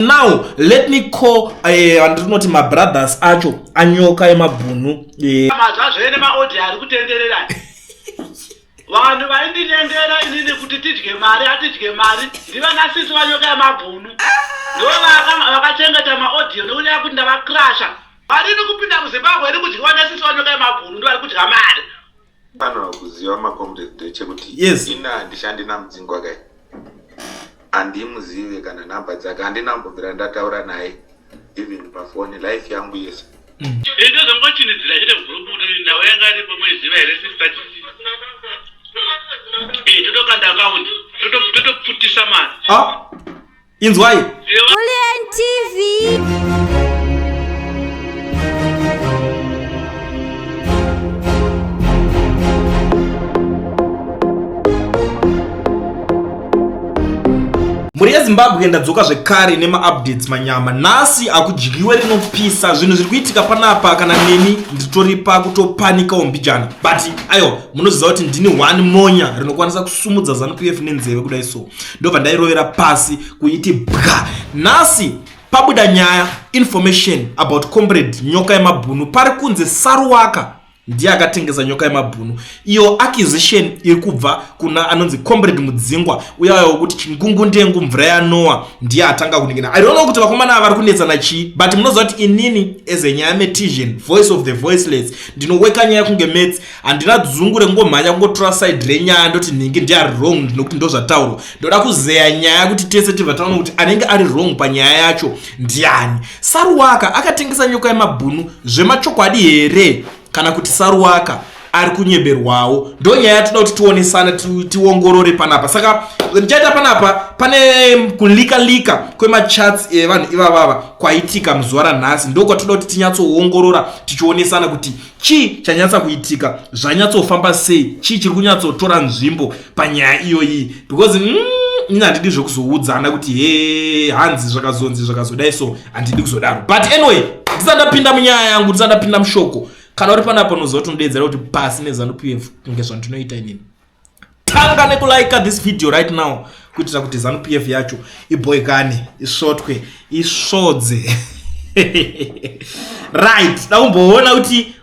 Now let me call eh, andinoti mabrothers acho anyoka emabhunu eh. Mazvazvene maaudio ari kutenderera vanhu vaindinyengera inini kuti tidye mari atidye mari ndivana sisi vanyoka yemabhunu ndo vakachengeta maaudio nekunyaya kuti ndavakrasha mari iri kupinda muzimbabwe iri kudyiwa nesisi vanyoka yemabhunu ndo vari kudya mari. Fanirwa kuziva macomrades ndechekuti Yes. ini handishandi naMudzingwa kai handimuzive kana number dzake handina kumbobvira ndataura naye even pafoni life yangu yese. Ini ndozongochinidzira chete mugroup kuti nhau yanga iripo moiziva here sister chichi. Eh, totokanda account totoputisa mari. Ah, inzwai. Julian TV. Mhuri yeZimbabwe ndadzoka zvekare nemaupdates manyama. Nhasi hakudyiwe rinopisa zvinhu zviri kuitika panapa kana neni nditori pakutopanikawo mbijana. But aiwa munoziva kuti ndini one monya rinokwanisa kusumudza Zanu PF nenzeve kudai so. Ndobva ndairovera pasi kuiti bwa. Nhasi pabuda nyaya information about comrade Nyoka yemabhunu pari kunzi Saruwaka ndiye akatengesa nyoka yemabhunu iyo acquisition iri kubva kuna anonzi comrade Mudzingwa uya uya wekuti chingungundengu mvura yanoa ndiye atanga kuningina. I don't know kuti vakomana ava vari kunetsana chii, but munoziva kuti inini as a nyaya metisian, voice of the voiceless, ndinoweka nyaya kunge maths. Handina dzungu rekungomhanya kungotora side renyaya ndoti nhingi ndiye ari wrong nokuti ndozvataurwa. Ndoda kuzeya nyaya kuti tese tibva taona kuti anenge ari wrong panyaya yacho ndiani. Saruwaka akatengesa nyoka yemabhunu zvemachokwadi here kana kuti Saruwaka ari kunyeberwawo? Ndo nyaya yatoda kuti tionesane tiongorore panapa. Saka ndichaita panapa pane kulika lika kwemachats evanhu ivavava kwaitika muzuva ranhasi, ndo kwatoda kuti tinyatsoongorora tichionesana kuti chii chanyatsa kuitika, zvanyatsofamba sei, chii chiri kunyatsotora nzvimbo panyaya iyoyi, because ini handidi zvekuzoudzana kuti he hanzi zvakazonzi zvakazodai, so handidi kuzodaro. But anyway, ndisati ndapinda munyaya yangu, ndisati ndapinda mushoko, kana uri panapa unoziva kuti unodeedzera kuti pasi neZanu PF kunge zvandinoita inini. Tanga nekulike this video right now kuitira kuti Zanu PF yacho iboikane, isvotwe, isvodze. Right, dakumboona kuti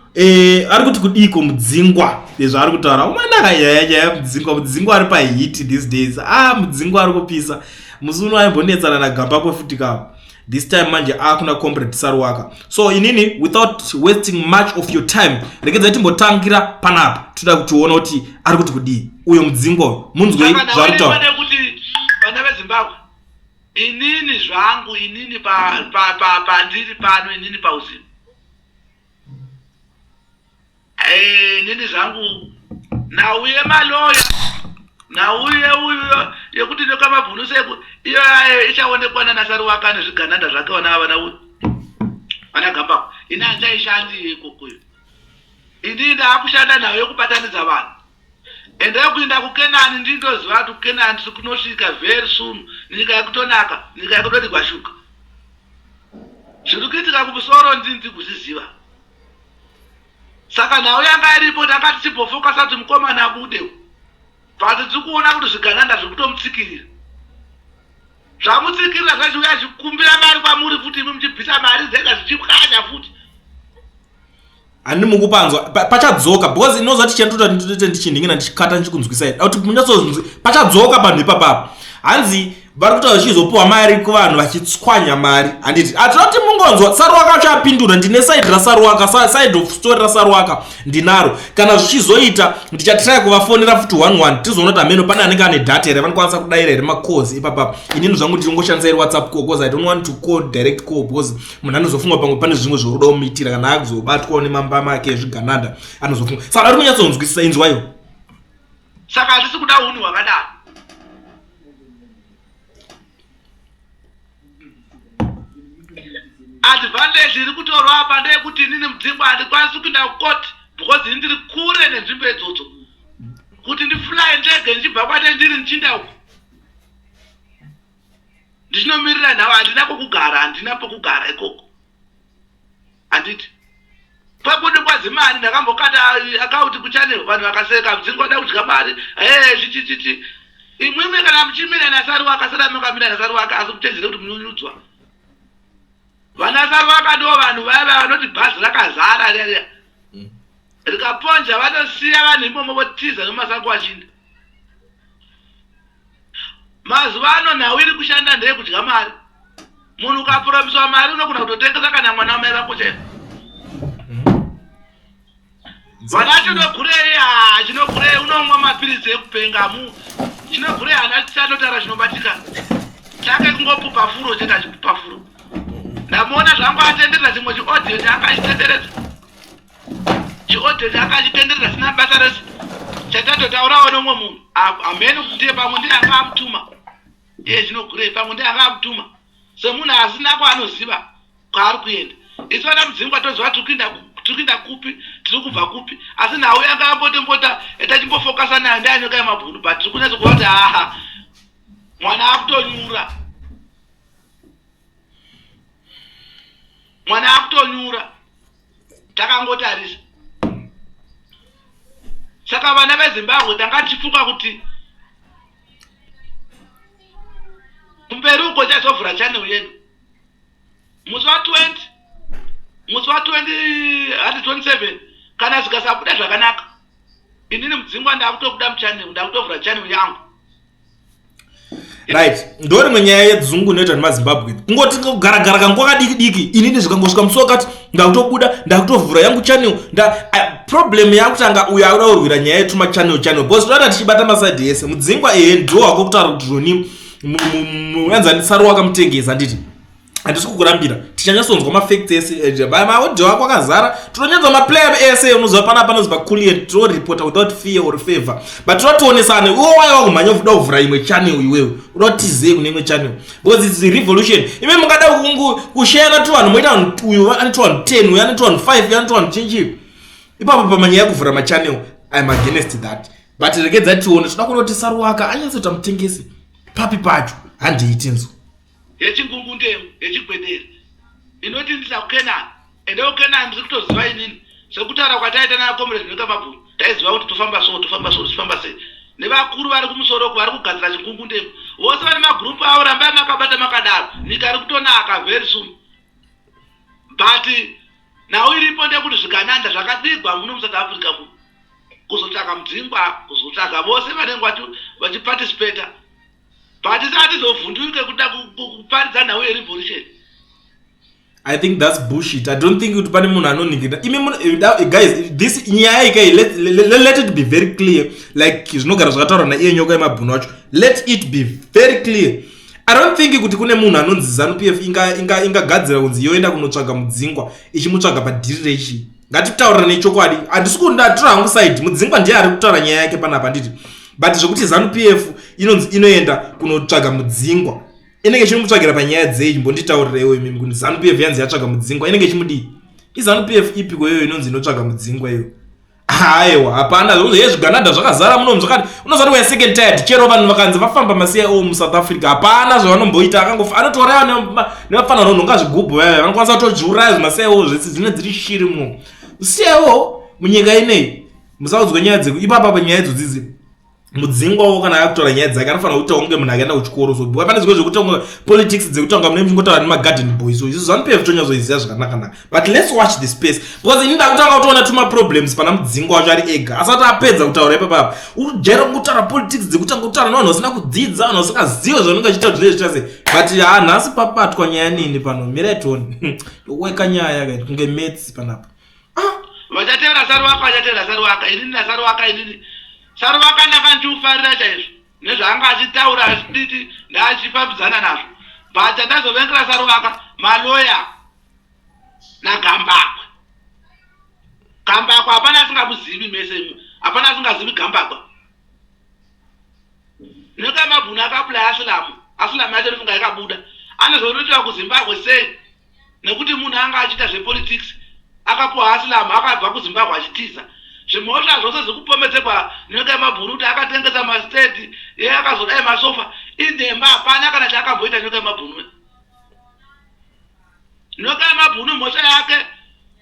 ari kuti kudiko Mudzingwa nezvaari kutaura. Umanaka nyaya nyaya Mudzingwa, Mudzingwa ari pahit these days. Mudzingwa ari kupisa. Musi uno aimbonetsana naGambakwe futi kavo. This time manje akuna comrade Saruwaka. So inini without wasting much of your time, regedzai timbotangira panapa. Toda kutiona kuti ari kuti kudii uyo Mudzingwa uyu. Munzwei zvaari kutaura. Kuti vana veZimbabwe, inini zvangu inini pandiri pano inini pauzimu, inini zvangu nhau yemaloya, nhau yeuyu yekuti nyoka seku iyo ichaonekwa nanaSaruwaka nezvigananda zvake vana vana uyu vana Gambakwe. Ini handichaishandi ikokoyo, ini ndaakushanda nhau yekubatanidza vanhu. Endai kuenda kuKenani, ndindoziva kuti kuKenani tiri kunosvika very soon. Nyika yekutonaka, nyika yekudodigwa shuga. Zviri kuitika kumusoro ndini ndiri kuzviziva. Saka nhau yanga iripo tanga tichimbofocusa kuti mukomana abude, but tiri kuona kuti zvigananda zviri kutomutsikirira. Zvamutsikirira zvachiuya zvichikumbira mari kwamuri futi, imi muchibvisa mari dzega zvichipwanya futi. Handi mukupanzwa pachadzoka because inoziva tichandota nditoite ndichinhingina ndichikata ndichikunzwisai kuti munyatsonzwi pachadzoka panhu ipapapo. Hanzi vari kutaura zvichizopuwa mari kuvanhu vachitswanya mari, handiti? Hatinoda kuti mungonzwa Saruwaka acho apindura. Ndine side raSaruwaka, side of story raSaruwaka ndinaro. Kana zvichizoita ndichatry kuvafonera futi 11 tizoona kuti hameno pane anenge ane data here, vanokwanisa kudaira here macalls ipapapa. Inini zvangu ndinongoshandisa iri WhatsApp call because I don't want to call direct call because munhu anozofunga pamwe pane zvimwe zvauri kumuitira kana akuzobatwawo nemambama ake ezvigananda anozofunga. Saka ari kunyatsonzwisisa, inzwayo. Saka hatisi kuda hunhu hwakadaro. Advantage iri kutorwa apa ndeyekuti inini Mudzingwa handikwanisi kuenda kukoti because ini ndiri kure nenzvimbo idzodzo. Kuti ndifly ndege ndichibva kwate ndiri ndichinda uko ndichinomirira nhau, handina kwekugara, handina pekugara ikoko. Handiti pakude kwazimari ndakambokata akauti kuchannel, vanhu vakaseka, Mudzingwa da kudya mari zvichichichi. Imwimwi kana muchimira naSaruwaka, sara makamira naSaruwaka, asi muchenzere kuti munyunyudzwa. Vana Sarwaka ndo vanhu vaya vaya vanoti bhazi rakazara riya riya. Rikaponja vanosiya vanhu imomo votiza nemasango vachinda. Mazuva ano nhau iri kushanda ndeyekudya mari. Munhu ukapromiswa mari unogona kutotengesa kana mwana wamai vako chaivo. Vana chinogurei ah, chinogurei unomwa mapiritsi ekupenga mu chinogurei hana chanotaura chinobatika chake kungopupa furo chete achipupa furo ndamuona zvangu atenderera chimwe chiaudio chaanga achitenderedza chiaudio chaanga achitenderedza sina basa rese chatatotaurawo neumwe munhu hameno kuti ndiye pamwe ndiye anga amutuma iye chinogurei pamwe ndiye anga amutuma semunhu asina kwaanoziva kwaari kuenda isu vana mudzingwa toziva tiri kuenda kupi tiri kubva kupi asi nhau yanga yambotombota yatachimbofokasa nayo ndeyanyoka yemabhunu but tiri kunyatso kuva kuti aha mwana akutonyura mwana akutonyura takangotarisa saka vana vezimbabwe tanga tichifunga kuti kumberi uko chazovhura channel yedu musi wa 20 musi wa 20 hati 27 kana zvikasabuda zvakanaka inini mudzingwa ndakutobuda muchannel ndakutovhura channel yangu. Right, ndorimwe nyaya yedzungu inoita nemazimbabwe kungoti kugaragara kanguva kadiki diki inini zvikangosvika musi wakati ndakutobuda ndakutovhura yangu channel nda problem yakutanga uyo akuda kurwira nyaya yetuma channel channel because toda tichibata masaidi ese mudzingwa ehe ndiwo wako kutaura kuti zvoni muenzanisa wakamutengesa handiti handisi kukurambira tichanyatsonzwa mafacts ese eh, maaudio ako akazara tinonyanzwa maplayer ese unoziva panapa panozi paculian tinoripota without fear or favor but tinotionesana iwe waiwa kumhanya uda kuvhura imwe channel iwewe uda kutizei kune imwe channel because its revolution ime mungada kusheyana tuvanhu moita uyu ane tuvanhu 10 uyu ane tuvanhu 5 uyu ane tuvanhu chinchi ipapo pamanyaya yekuvhura machannel iam against that but regedza tione toda kuona kuti saruwaka anyatsoita mutengesi papi pacho handiiti nzwa Yechingungundemu yechigwedere inoti ndisa kukenani ende kukenani ndiri kutoziva inini sekutaura kwataita nanakomrade Nyokamabhunu taiziva kuti tofamba so tofamba so tichifamba sei nevakuru vari kumusoro uku vari kugadzira chingungundemu vose vane magroup avo rambai makabata makadaro nyika iri kutonaka very soon but nhau iripo ndeyekuti zvigananda zvakabigwa muno musouth africa muno kuzotsvaga mudzingwa kuzotsvaga vose vanenge vachiparticipata but isu hatizovhunduke kuda kuparidza nhau yerevolution. I think that's bullshit. I don't think kuti pane munhu anoningirira. Imi eh, eh, guys, this nyaya ikai let, let, let it be very clear like zvinogara zvakataurwa naiye nyoka yemabhunu wacho. Let it be very clear. I don't think kuti kune munhu anonzi Zanu PF ingagadzira inga, inga kunzi yoenda kunotsvaga mudzingwa ichimutsvaga padhiri rechii. Ngatitaurirane chokwadi. Handisi kundatura hangu side. Mudzingwa ndiye ari kutaura nyaya yake panapa handiti. But zvekuti Zanu PF inonzi inoenda kunotsvaga mudzingwa inenge ichimutsvagira panyaya dzei chimbonditaurireiwo imimi kuti Zanu PF yanzi yatsvaga mudzingwa inenge ichimudii? IZanu PF ipiko iyoyo inonzi inotsvaga mudzingwa iyo? Aiwa hapana zvekuti hezvi zvigananda zvakazara muno zvakati unozati we're second tired chero vanhu vakanzi vafamba maCIO muSouth Africa hapana zvavanomboita akangofa anotouraya nevafana vanonhonga zvigubhu vaya vanokwanisa kutozviuraya zvimaCIO zvese dzine dziri shiri muno CIO munyika ineyi musaudzwe nyaya dzeku ipapa panyaya idzodzidzi mudzingwawo kana akutaura nyaya dzake anofanira kuitawo kunge munhu akaenda kuchikoro so pane zvimwe zvekutonga politics dzekutonga mune muchingotaura nemagarden boys so izvo zanupf tonyatsoiziva zvakanakanaka but let's watch the space because ini ndakutanga kutoona tuma problems pana mudzingwa wacho ari ega asati apedza kutaura ipapapa ujaira kungotaura politics dzekutanga kutaura nevanhu vasina kudzidza vanhu vasingazive zvavanenge vachiita kuti zvinenge zvichita sei but haa nhasi pabatwa nyaya nini pano mirai tione weka nyaya kaiti kunge maths panapa Ah, vachatevera Saruwaka, vachatevera Saruwaka, inini naSaruwaka inini. Saruwaka ndanga ndichiufarira chaizvo nezvaanga achitaura achiditi ndaachifambidzana nazvo but chandazovengera Saruwaka maloya naGambakwe. Gambakwe hapana asingamuzivi mese imwe, hapana asingazivi Gambakwe. Nyoka yemabhunu akaapulaya asilamu, asilamu yacho ndofunga yakabuda. Anozonoitwa kuZimbabwe sei? Nekuti munhu anga achiita zvepolitics akapuwa asylum akabva kuZimbabwe achitiza. Zvimhosva zvose zvikupomedzegwa nyoka yemabhuru kuti akatengesa mastand iye akazodai masofa inhema hapana kana chaakamboita nyoka yemabhunu. Nyoka yemabhunu mhosva yake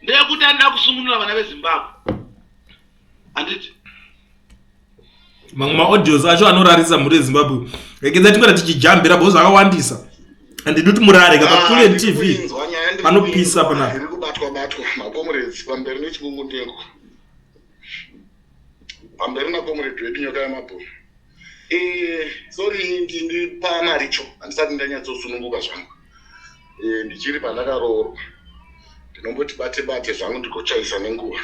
ndeyekuti anoda kusungunura vana veZimbabwe. Handiti? Mamwe maaudios acho anorarisa mhuri yeZimbabwe. Rekedza tingora tichijambira because zvakawandisa. Handidi kuti murare ka paKulian TV. Inzwa nyaya. Panopisa panapa. Iri kubatwa batwa makomrades pamberi nechingungundengo. Pamberi nakomrade wedu nyoka yamabhunu. Eh, sorry ndiri pamaricho handisati ndanyatsosununguka zvangu. Eh, ndichiri pandakaroorwa. Ndinomboti bate bate zvangu ndigochaisa nenguva.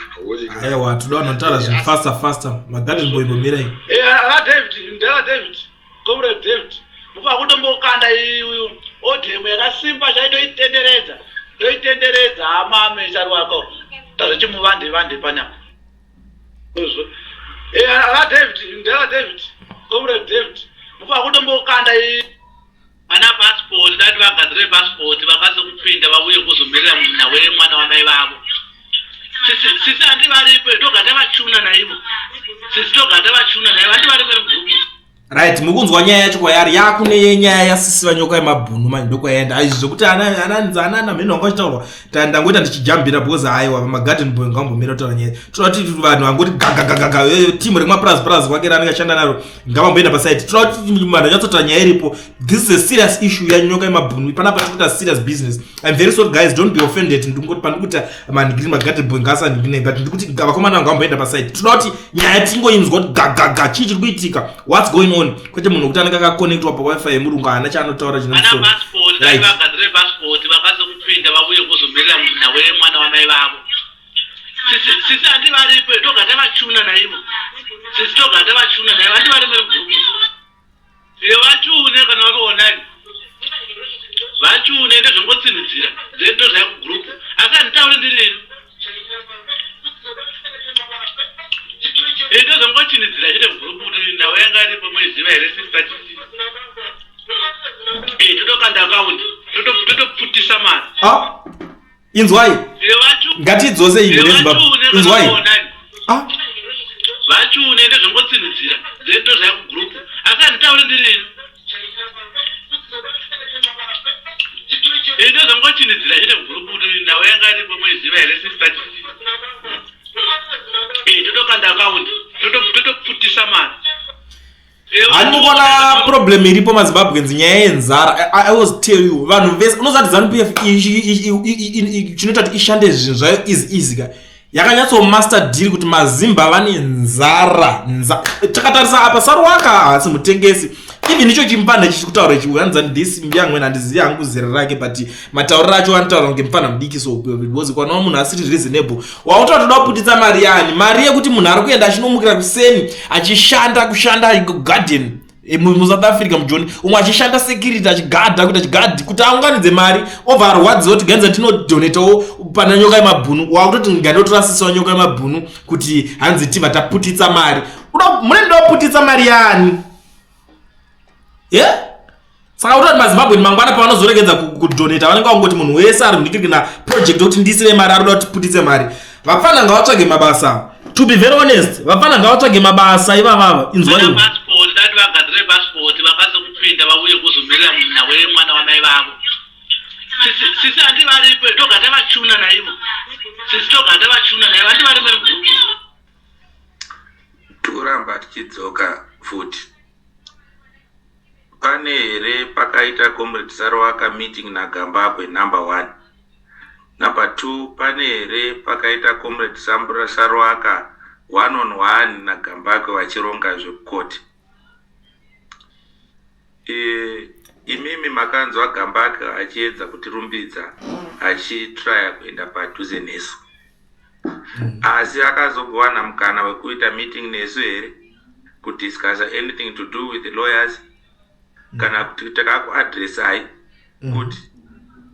Aiwa, toda vanotaura zvinhu faster faster. Magarden boy bomirai. Eh, ah David, ndera David. Comrade David, mufa kutombokanda iyu odhemu yakasimba chai toitenderedza. Toitenderedza amame chari wako. Tazvichimuvande vande panapa. Izvo. Eh, ah David, ndera David. Comrade David, mufa kutombokanda iyu Vana passport dati vagadzire passport vakwanise kupinda vauye kuzomirira nhau yemwana wamai vavo. Sisi sisi handi varipo toga tavachuna naivo. Sisi toga tavachuna naivo handi varipo mugroup. Right, mukunzwa nyaya yacho kwayari yakune yenyaya yasisi vanyoka yemabhunu manje ndokwayaenda aizvi zvekuti ana ana ana ana mheno wanga uchitaurwa ndangoita ndichijambira because haiwa magarden boy ngambomira kutaura nyaya toda kuti vanhu vangoti gagagagaga eh, team remapurazi purazi kwake raanenge ashanda naro ngavamboenda pasaidi toda kuti vanhu vanyatsotaura nyaya iripo this is a serious issue yanyoka yemabhunu panapa tikuita serious business im very sorry guys don't be offended ndikungoti pandikuti manhigiri magarden boy ngaasanhigine but ndikuti vakomana vangu vamboenda pasaidi toda kuti nyaya tingoinzwa kuti gagaga chii chiri kuitika what's going on kwete munhu wekuti anenge akaconnectwa pawifi yemurungu haana chaanotaura chine musoro right vagadzire passport vakwanise kupinda vauye kuzomirira nhau yemwana wamai vavo sisi handi varipo toga tavachuna naivo sisi toga tavachuna naivo handi vari mugroup vachune kana vari online vachune ndezvongotsinhidzira then tozvaya kugroup asi handitauri ndirini ndozvongotsinhidzira chete kugroup kuti nhau yanga iripo moiziva here sister totokanda akaundi totoputisa mari ah, inzwai ngatidzose iyi mhuri yezimbabwe inzwai ah. Vachune ndezvongotsinhidzira then tozvaya kugroup asi handitauri ndirini ndozvongotsinhidzira chete kugroup kuti nhau yanga iripo moiziva here sister totokanda akaundi totoputisa mari. Hani mukuona problem iripo mazimbabweans nyaya yenzara. I always tell you vanhu vese unoziva kuti zanu pf chinoita kuti ishande zvinhu zvayo easy easy ka yakanyatsomaster deal kuti mazimba vane nzara. Takatarisa apa Saruwaka haasi mutengesi even icho chimupfanha ichi chikutaura ichi hanzani this young man handizivi hangu zera rake but matauriro acho anotaura kunge mupfanha mudiki so because kwana munhu asiri reasonable wakutoda toda kuputitsa mari yani mari yekuti munhu ari kuenda achinomukira kuseni achishanda kushanda garden eh, musouth africa mujoni umwe achishanda security achigadha kuti achigadhi kuti aunganidze mari obva arwadziwa kuti ganza tinodonetawo pana nyoka yemabhunu wakutoti ngandotorasisiwa nyoka yemabhunu kuti hanzi tibva taputitsa mari mune ndoputitsa mari yani ye yeah? Saka kutoti mazimbabwe mangwana pavanozoregedza kudonata vanenge vangoti munhu wese ari kundikirikina project yokuti ndisire mari ari kuda kuti putitse mari. Vapfana ngavatsvage mabasa. To be very honest, vapfana ngavatsvage mabasa ivavava. Inzwa iwe. Passport dati vagadzire passport vakwanise kupinda vauye kuzomirira nhau yemwana wamai vavo. Sisi handi varipo toga tavachuna naivo. Sisi toga tavachuna naivo handi vari mugroup. Toramba tichidzoka futi. Pane here pakaita Comrade Saruwaka meeting naGambakwe number one. Number two pane here pakaita Comrade Saruwaka one on one naGambakwe vachironga zvekucourt. E, imimi makanzwa Gambakwe achiedza kutirumbidza achitraya kuenda padhuze nesu. Asi akazombowana mukana wekuita meeting nesu here kudiscussa anything to do with the lawyers kana kuti takakuadressai kuti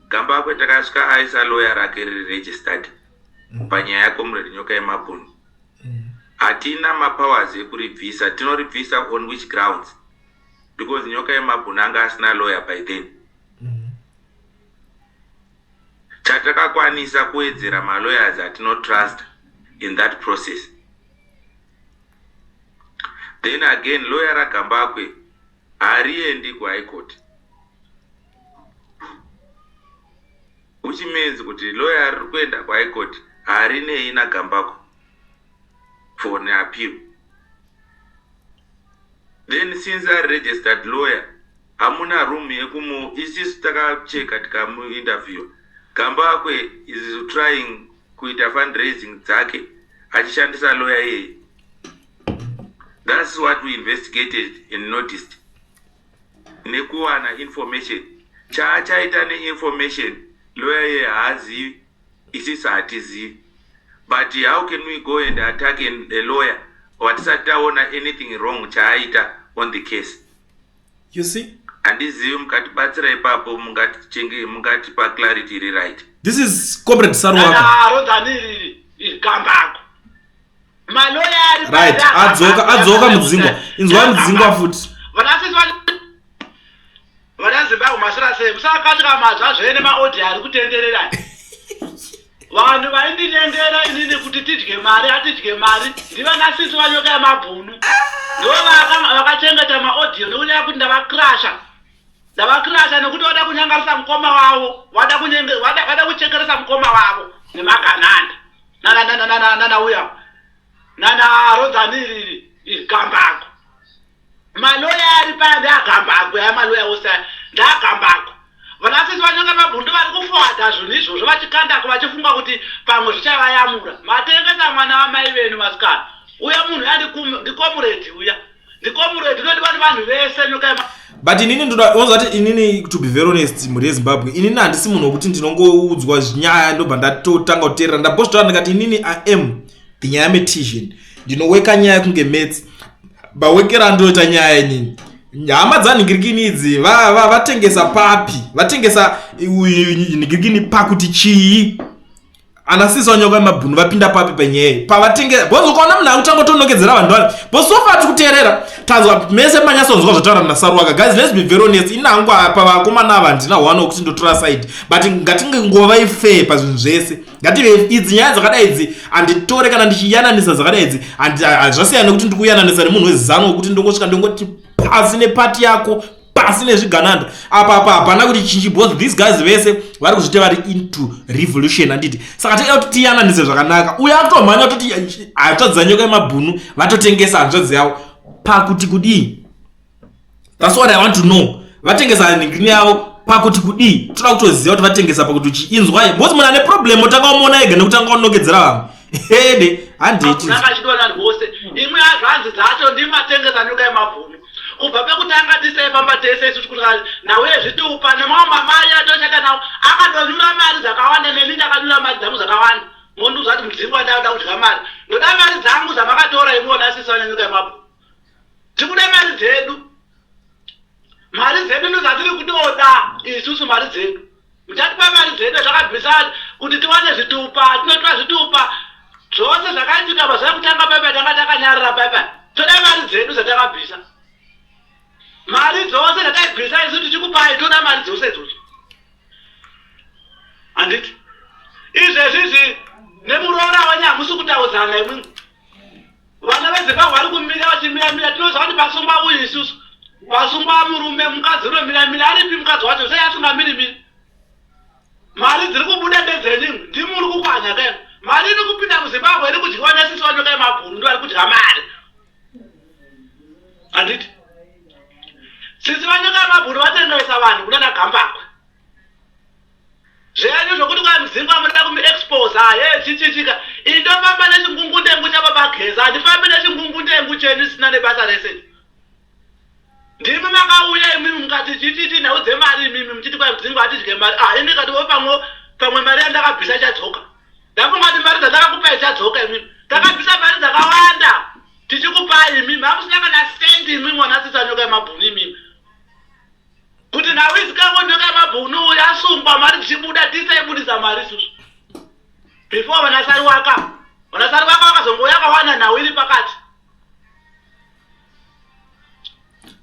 Gambakwe takasvika aisa lawyer rake riri registered panyaya yaComrade Nyoka yemabhunu. Hatina mapowers ekuribvisa, tinoribvisa on which grounds? Because Nyoka yemabhunu anga asina lawyer by then. Chatakakwanisa kuwedzera malawyers atinotrust in that process. Then again lawyer raGambakwe hariendi kuHigh Court. Which means kuti lawyer riri kuenda kuHigh Court harinei naGambakwe for an appeal. Then since ari registered lawyer hamuna room yekumu isisu takacheka tikamuinterview. Gambakwe is trying kuita fundraising dzake achishandisa lawyer iyeye. That's what we investigated and noticed nekuwana information. Chaachaita neinformation lawyer iye haazivi, isisu hatizivi. But how can we go and attack a lawyer watisati taona anything wrong chaaita on the case? You see? Handizivi, mukatibatsira ipapo mungatipa clarity iri right. This is Comrade Saruwaka. Ronzani iri Gambakwe maloya ari. Right, adzoka, adzoka Mudzingwa. Inzwa Mudzingwa futi. Vanasisi vana Zimbabwe, masira sei? Musakatya madzva zvene maaudio ari kutenderera. Vanhu vaindinyengera inini kuti tidye mari, atidye mari, ndivanasisi vanyoka yamabhunu, ndo vakachengeta maaudio nekunyaya kuti ndavakrasha, ndavakrasha nekuti vada kunyangarisa mukoma wavo, vada kuchekeresa mukoma wavo nemagananda nanauya nana ronzani iri Gambakwe. Maloya ari paya ndeaGambakwe aya, maloya ose aya ndeaGambakwe. Vanasisi vanyoka mabhundu vari kuforwarda zvinhu izvozvo vachikandako vachifunga kuti pamwe zvichavayamura. Matengesa mwana wamai venu, vasikana. Uya munhu uya ndicomrade, uya ndicomrade unodiwa nevanhu vese, nyoka yema. But inini ndoda ozati inini, to be very honest, mhuri yeZimbabwe, inini handisi munhu wekuti ndinongoudzwa zvinyaya ndobva ndatotanga kuteerera. Ndambozvitaura ndikati inini I am the nyaya metician, ndinoweka nyaya kunge maths. Bawekera andoita nyaya inini. Hama dzanhingirikini idzi vatengesa papi? Vatengesa nhingirikini pakuti chii? Anasisi vanyoka yemabhunu vapinda papi panyaya pavatengesa? Because ukaona munhu akutanga kutonokedzera vanhu vani, because so far tiri kuteerera, tanzwa mese, manyatsonzwa zvataura naSaruwaka. Guys, let's be very honest, ini hangu apa vakomana ava handina one wekuti ndotora side, but ngatinge fair pazvinhu zvese. Ngative idzi nyaya dzakadai idzi handitore kana ndichiyananisa dzakadai idzi. Zvasiyana nekuti ndiri kuyananisa nemunhu wezano wekuti ndongosvika ndongoti pasi nepati yako, pasi nezvigananda. Apa hapana kuti chinji, because these guys vese vari kuzvita vari into revolution, handiti? Saka toida kuti tiyananise zvakanaka. Uyo akutomhanya toti hanzvadzi dzanyoka yemabhunu vatotengesa hanzvadzi yavo pakuti kudii? That's what I want to know. Vatengesa nhingirini yavo pakuti kudii? Toda kutoziva kuti vatengesa pakuti uchiinzwai, because munhu ane problem otanga wamuona ega nekutanga wanokedzera vamwe hede handiti? Anga achidiwa navanhu vose. Imwe hazvanzi dzacho ndimatengesa nyoka yemabhunu. Kubva pekutanga tisaifamba tese isusu kuti nhau yezvitupa nemamwe mamai atoshata nawo akadonyura mari dzakawanda, neni ndakanyura mari dzangu dzakawanda. Mondiudza kuti Mudzingwa ndakuda kudya mari. Ndoda mari dzangu dzamakatora imuona sisi vananyuka yemabhunu. Tikuda mari dzedu, mari dzedu ndo dzatiri kutoda isusu. Mari dzedu muchatipa, mari dzedu takabvisa kuti tiwane zvitupa. Tinotora zvitupa zvose zvakaitika mazuva ekutanga paipa tanga takanyarara paipa. Toda mari dzedu dzatakabvisa, mari dzose dzataibvisa isu tichikupai. Toda mari dzose idzodzo, handiti? Izvezvi izvi nemuroora wenyu hamusi kutaudzana imwimwi. Vana veZimbabwe vari kumira vachimiramira. Tinoziva kuti pasungwa uyu isusu, pasungwa murume, mukadzi unomiramira. Aripi mukadzi wacho? Sei asingamirimiri? Mari dziri kubuda ndedzenyu, ndimi muri kukwanya kaino. Mari iri kupinda muZimbabwe iri kudyiwa nesisi vanyoka yemabhuru, ndo vari kudya mari, handiti? Sisi vanyoka yemabhuru vatengesa vanhu kuna naGambakwe. Zvenyu zvokuti kwa Mudzingwa munoda kumuexposa he chichichika, indofamba nechingungundengu chababa Geza, handifambi nechingungundengu chenyu isina nebasa rese. Ndimi makauya imimi mukati chichichi nhau dzemari, imimi muchiti kwa Mudzingwa atidye mari. Ah, ini kati pamwe pamwe mari yandakabvisa ichadzoka. Ndafunga kuti mari dzandakakupai ichadzoka. Imimi takabvisa mari dzakawanda tichikupai, imimi hamusina kana sendi. Imimi mwanasisa nyoka yemabhunu imimi, kuti nhau izikanwe nyoka yemabhunu yasungwa, mari dzichibuda, tisaibudisa mari isusu before vanasariwaka. Vanasariwaka vakazongouya vakawana nhau iri pakati.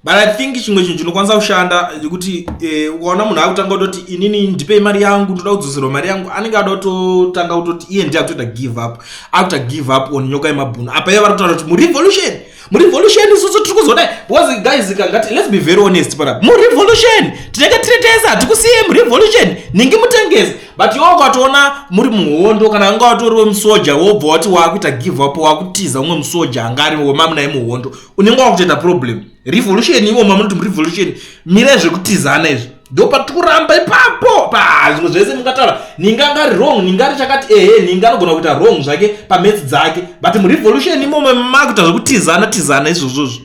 But I think chimwe chinhu chinokwanisa kushanda yekuti ukaona munhu akutanga kutoti inini ndipei mari yangu, ndoda kudzoserwa mari yangu, anenge ada kutotanga kutoti iye ndiye akutoita give up, akuta give up on nyoka yemabhunu. Apa iye vari kutaura kuti murevolution, murevolution isusu tiri kuzodai, because guys, kangati let's be very honest panapa, murevolution tinenge tiri tese, hatikusiye murevolution ningi mutengesi. But iwe ukatoona muri muhondo, kana anga watori wemusoja, wobva wati waakuita give up, waakutiza umwe musoja anga ari wemamunaye muhondo, unenge wakutoita problem. Revolution iwo mamunoti murevolution, mirai zvekutizana izvi. Ndo patiri kuramba ipapo. Pa zvimwe zvese mungataura, ninga angari wrong, ninga ari chakati, ehe, ninga anogona kuita wrong zvake pamaths dzake, but murevolution imomo makuita zvekutizana tizana izvozvozvo.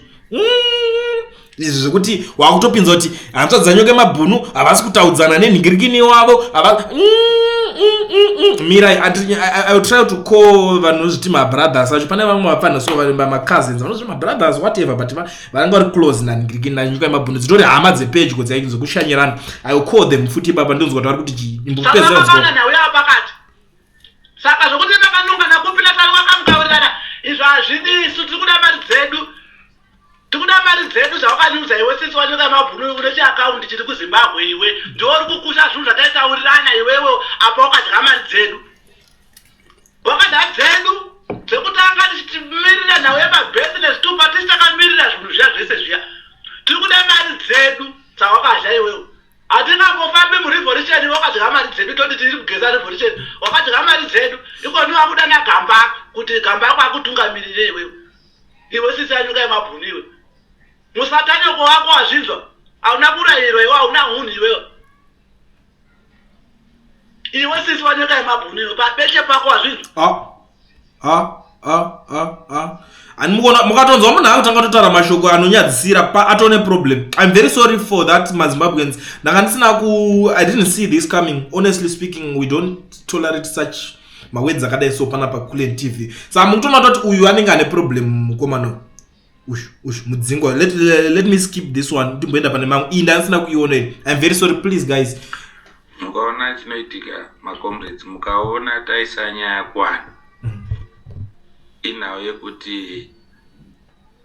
Izvi zvekuti wakutopinza kuti hanzvadzi dzaNyoka Mabhunu havasi kutaudzana nenhingirikini wavo hava Mirai, I will try to call vanhu zviti mabrothers acho. Pane vamwe vapfana so macousins vanozvi mabrothers, whatever, but vanenge vari close nanhingirikini naNyoka Yemabhunu, dzitori hama dzepedyo dzekushanyirana. I will call them futi ipapa, ndonzwa kuti vari kuti chii. Imbopedzera. Saka nhau yapakati, saka zvokuti makanongana kupi nasari wakamukaurirana, izvo hazvidi. Isu tiri kuda mari dzedu, tikuda mari dzedu zvawakanyudza iwe, sisi waNyoka Mabhunu. Une chiakaundi chiri kuZimbabwe, iwe ndiwo uri kukusha zvinhu zvataitaurirana iwewe. Apa wakadya mari dzedu, wakadya dzedu dzekutanga tichitimirira nhau yemabhesi nezvitupa, tisi takamirira zvinhu zviya zvese zviya. Tiri kuda mari dzedu dzawakadya iwewe. Hatingambofambi murevolution wakadya mari dzedu, toti tiri kugeza revolution, wakadya mari dzedu. Ikoni wakuda naGambakwe kuti Gambakwe akutungamirire iwewe. Iwe sisi yaNyoka Yemabhunu, iwe musatanyoko wako, wazvinzwa? Hauna kurayirwa iwe, hauna hunhu iwewe. Iwe sisi waNyoka Yemabhunu, iwe pabeche pako, wazvinzwa? Ah, ah, ah, ah, ah. Ani mukaona, mukatonzwa munhu akutanga kutotaura mashoko anonyadzisira, pa atone problem. I'm very sorry for that, maZimbabweans. Ndanga ndisina ku, I didn't see this coming. Honestly speaking, we don't tolerate such mawords akadai so pana paCulen TV. Saka mukutoona kutoti uyu anenge ane problem, mukomana uyu uyu mudzingwa. Let me skip this one, ndimboenda pane mamwe. Iyi ndandisina kuiona iyi. I'm very sorry, please guys. Mukaona chinoitika, macomrades, mukaona taisa nyaya kwana, inhau yekuti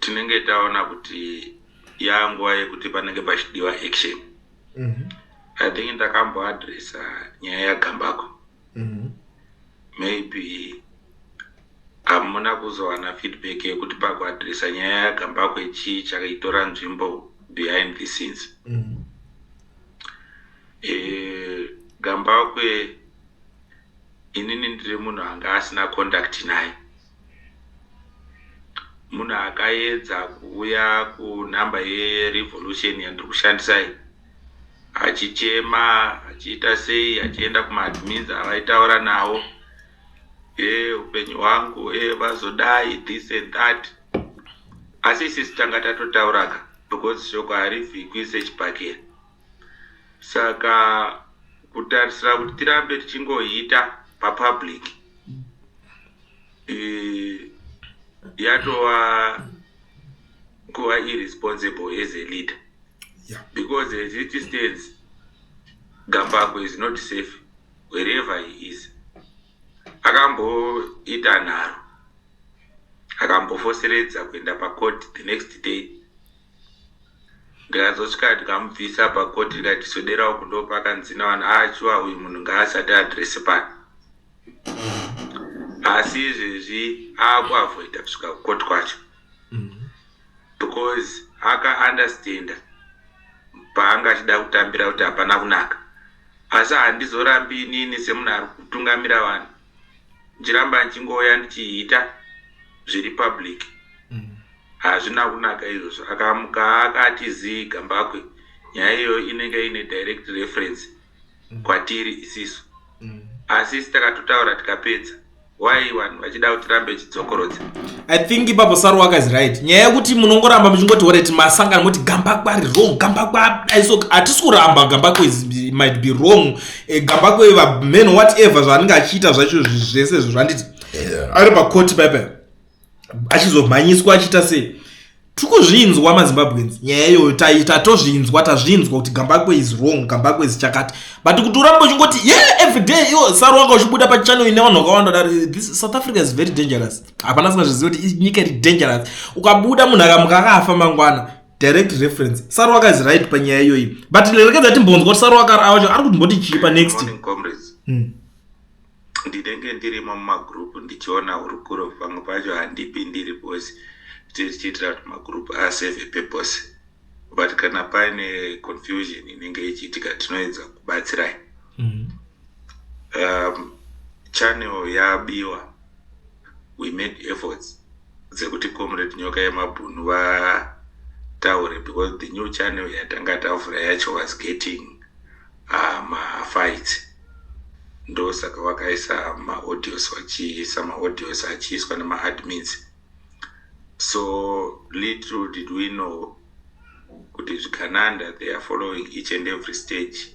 tinenge taona kuti yanguva yekuti panenge pachidiwa action. I think ndakamboadresa nyaya yaGambakwe. Maybe hamuna kuzowana feedback yekuti pakuadresa nyaya yaGambakwe chii chakaitora nzvimbo behind the scenes. Gambakwe, inini ndiri munhu anga asina contact naye. Munhu akaedza kuuya kunhamba yerevolution yandiri kushandisa iyi, achichema, achiita sei, achienda kumaadmins avaitaura nawo, e upenyu hwangu, e vazodai, this and that. Asi isisi tanga tatotauraka, because shoko harivhikwi sechibhakera. Saka kutarisira kuti tirambe tichingoita papublic, yatova kuva irresponsible as a leader because as it stands, Gambakwe is not safe wherever he is. Akamboita nharo, akambofoseredza kuenda pacourt the next day. Ndikazosvika ndikamubvisa pacourt, ndikati swedera uku. Ndopakanzi navanhu, achiwa uyu munhu ngaasati adresi pano. Asi izvezvi aakuavoida kusvika kukoti kwacho because akaundestanda paanga achida kutambira kuti hapana kunaka. Asi handizorambi inini semunhu ari kutungamira vanhu ndichiramba ndichingouya ndichiita zviri public. Hazvina kunaka izvozvo. Akamuka akati zii Gambakwe, nyaya iyoyo inenge ine direct reference kwatiri isisu. Asi isi takatotaura tikapedza. Why vanhu vachida kuti tirambe chidzokorodza? I think ipapo Saruwaka is right. Nyaya yekuti munongoramba muchingoti alright, masangano moti Gambakwe ari wrong, Gambakwe aiso, hatisi kuramba Gambakwe might be wrong. Gambakwe man, whatever zvaanenge achiita zvacho zvese izvo, zvanditi ari pakoti paipa achizomhanyiswa, achiita sei, tikuzvinzwa maZimbabweans. Nyaya iyoyo tatozvinzwa, tazvinzwa kuti Gambakwe is wrong, Gambakwe is chakati, but kuti urambe uchingoti yeah, every day iwo Saruwaka uchibuda pachannel ine vanhu vakawanda dare. This South Africa is very dangerous. Hapana singazvizivi kuti nyika iri dangerous. Ukabuda, munhu akamuka akafa mangwana, direct reference. Saruwaka is right panyaya iyoyi, but rekedza timbonzwa kuti Saruwaka acho ari kumboti chii panext. Morning, comrades. Ndinenge ndirimo mumagroup ndichiona hurukuro. Pamwe pacho handipindiri because tichiitira kuti magroup asave purpose, but kana paine confusion inenge ichiitika, tinoedza kubatsirai. Channel yabiwa, we made efforts dzekuti Comrade Nyoka Yemabhunu vataure because the new channel yatanga tavhura yacho was getting Mafights ndosaka vakaisa maaudios, vachiisa maaudios achiiswa nemaadmins. So little did we know kuti zvigananda, they are following each and every stage.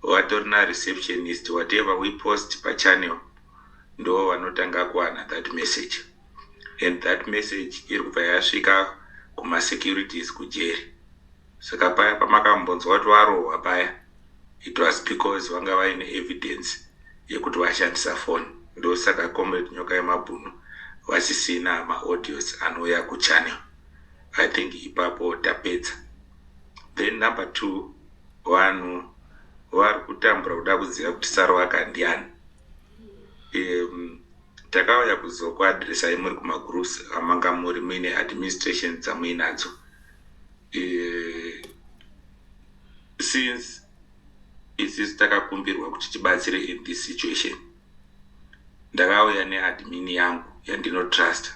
Vatori nareceptionist. Whatever we post pachannel, ndo vanotanga kuwana that message, and that message iri kubva yasvika kumasecurities kujeri. Saka paya pamakambonzwa kuti varohwa paya, it was because vanga vaine evidence yekuti vashandisa foni. Ndosaka Comrade Nyoka Yemabhunu vasisina maaudios anouya kuchannel. I think ipapo tapedza. Then number two, vanhu vari kutambura kuda kuziva kuti Saruwaka ndiani. Takauya kuzokuadhiresai muri kumagroups amanga muri muine administration dzamuinadzo. Since isusu takakumbirwa kuti tibatsire in this situation, ndakauya neadmin yangu yandinotrust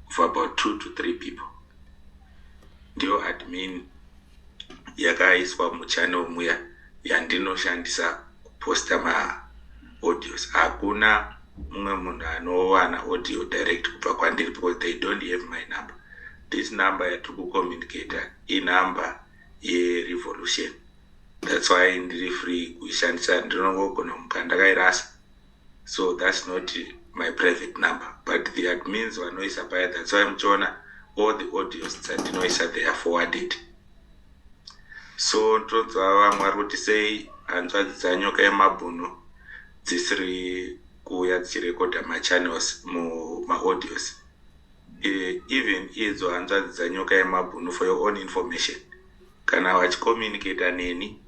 for about two to three people. Ndiyo admin yakaiswa muchannel muya yandinoshandisa kuposta maaudios. Hakuna mumwe munhu anowana audio direct kubva kwandiri because they don't have my number. This number yatiri kucommunicata inumber yerevolution. That's why ndiri free kuishandisa. Ndinongogona kumuka ndakairasa, so that's not my private number, but the admins vanoisa paya. That's why muchiona all the audios dzandinoisa, they are forwarded. So ndonzwa vamwe vari kuti sei hanzvadzi dzaNyoka Yemabhunu dzisiri kuuya dzichirekodha machannels mumaaudios. Even idzo hanzvadzi dzaNyoka Yemabhunu, for your own information, kana vachicommunicata neni,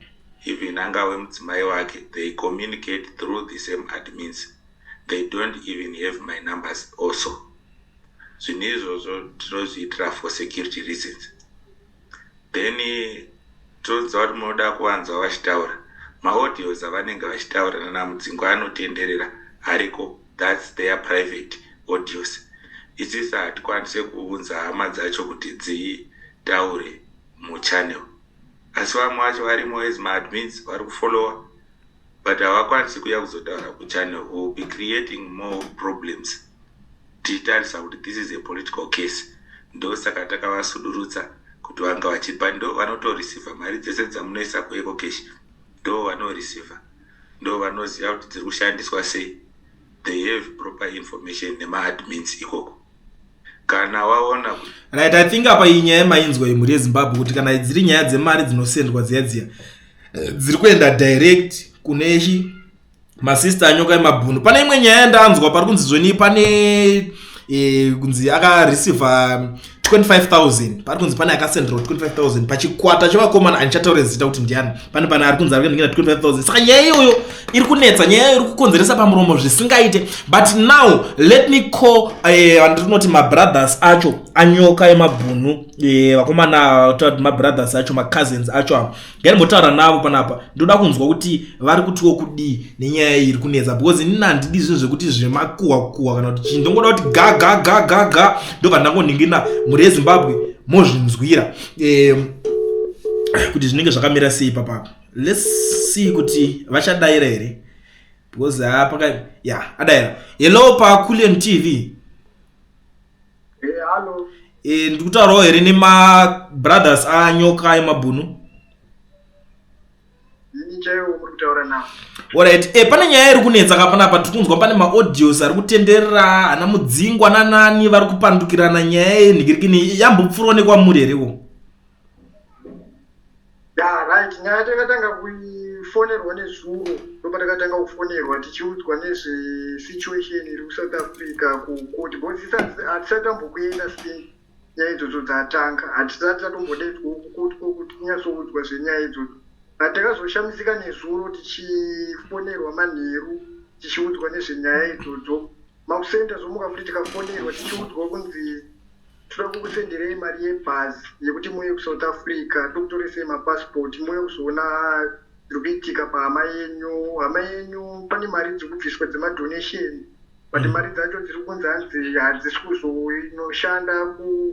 even angave mudzimai wake, they communicate through the same admins. They don't even have my numbers also. Zvinhu izvozvo tinozviitira for security reasons. Then toziva kuti munoda kuvanzwa vachitaura maaudios avanenge vachitaura nanaMudzingwa anotenderera ariko. That's their private audios. Isisi hatikwanise kuunza hama dzacho kuti dzitaure muchannel, asi vamwe vacho varimo as maadmins vari kufollowa, but havakwanisi kuuya kuzotaura kuchannel. Will be creating more problems. Tichitarisa kuti this is a political case, ndosaka takavasudurutsa kuti vanga vachipa. Ndo vanotoreceiva mari dzese dzamunoisa kuEcoCash, ndo vanoreceiva, ndo vanoziva kuti dziri kushandiswa sei. They have proper information nemaadmins ikoko. Kana waona Right, I think apa iyi nyaya yemainzwa yemhuri yeZimbabwe, kuti kana dziri nyaya dzemari dzinosendwa dziya dziya, dziri kuenda direct kune chi masista aNyoka Yemabhunu. Pane imwe nyaya yandanzwa pari kunzi zvoni pane kunzi akareceiva 25,000, pari kunzi pane akasenderwa 25,000 pachikwata chevakomana. Handichataure zita kuti ndiani. Pane ari kunzi ari kuenda 25,000. Saka nyaya iyoyo iri kunetsa, nyaya iri kukonzeresa pamuromo zvisingaite. But now let me call andinoti mabrothers acho aNyoka Yemabhunu, vakomana, mabrothers acho, macousins acho avo. Ngandimbotaura navo panapa. Ndoda kunzwa kuti vari kutiwo kudii nenyaya iyi iri kunetsa, because inini handidi zvinhu zvekuti zvemakuhwa kuhwa kana kuti chii. Ndongoda kuti ga ga ga ga ga, ndobva ndangoningina. Mhuri yeZimbabwe, mozvinzwira kuti zvinenge zvakamira sei papapa. Let's see kuti vachadayira here, because ha paka ya adayira. Hello, paCulian TV. Hello. Ndiri kutaurawo here nemabrothers aNyoka Yemabhunu? Ini chaiwo muri kutaura nawo. Alright, pane nyaya iri kunetsa kapanapa. Tiri kunzwa pane maaudios ari kutenderera, ana Mudzingwa nanani vari kupandukirana. Nyaya yenhikirikini yambopfuurawo nekwamuri hereko? Ya, right. Nyaya takatanga kuifonerwa nezuro. Ndopatakatanga kufonerwa tichiudzwa nezvesituation iri kuSouth Africa kukoti, because hatisati tambokuenda. Sei nyaya idzodzo dzatanga, hatisati tatombodedzwa kukoti kwokuti tinyatsoudzwa zvenyaya idzodzo. But takazoshamisika nezuro tichifonerwa manheru tichiudzwa nezvenyaya idzodzo. Makuseni tazomuka futi tikafonerwa tichiudzwa kunzi toda kukusenderei mari yebhazi yekuti muuye kuSouth Africa, tokutoresei mapasipoti muuye kuzoona zviri kuitika pahama yenyu. Hama yenyu pane mari dziri kubviswa dzemadonation, but mari dzacho dziri kunzi hanzi hadzisi kuzonoshanda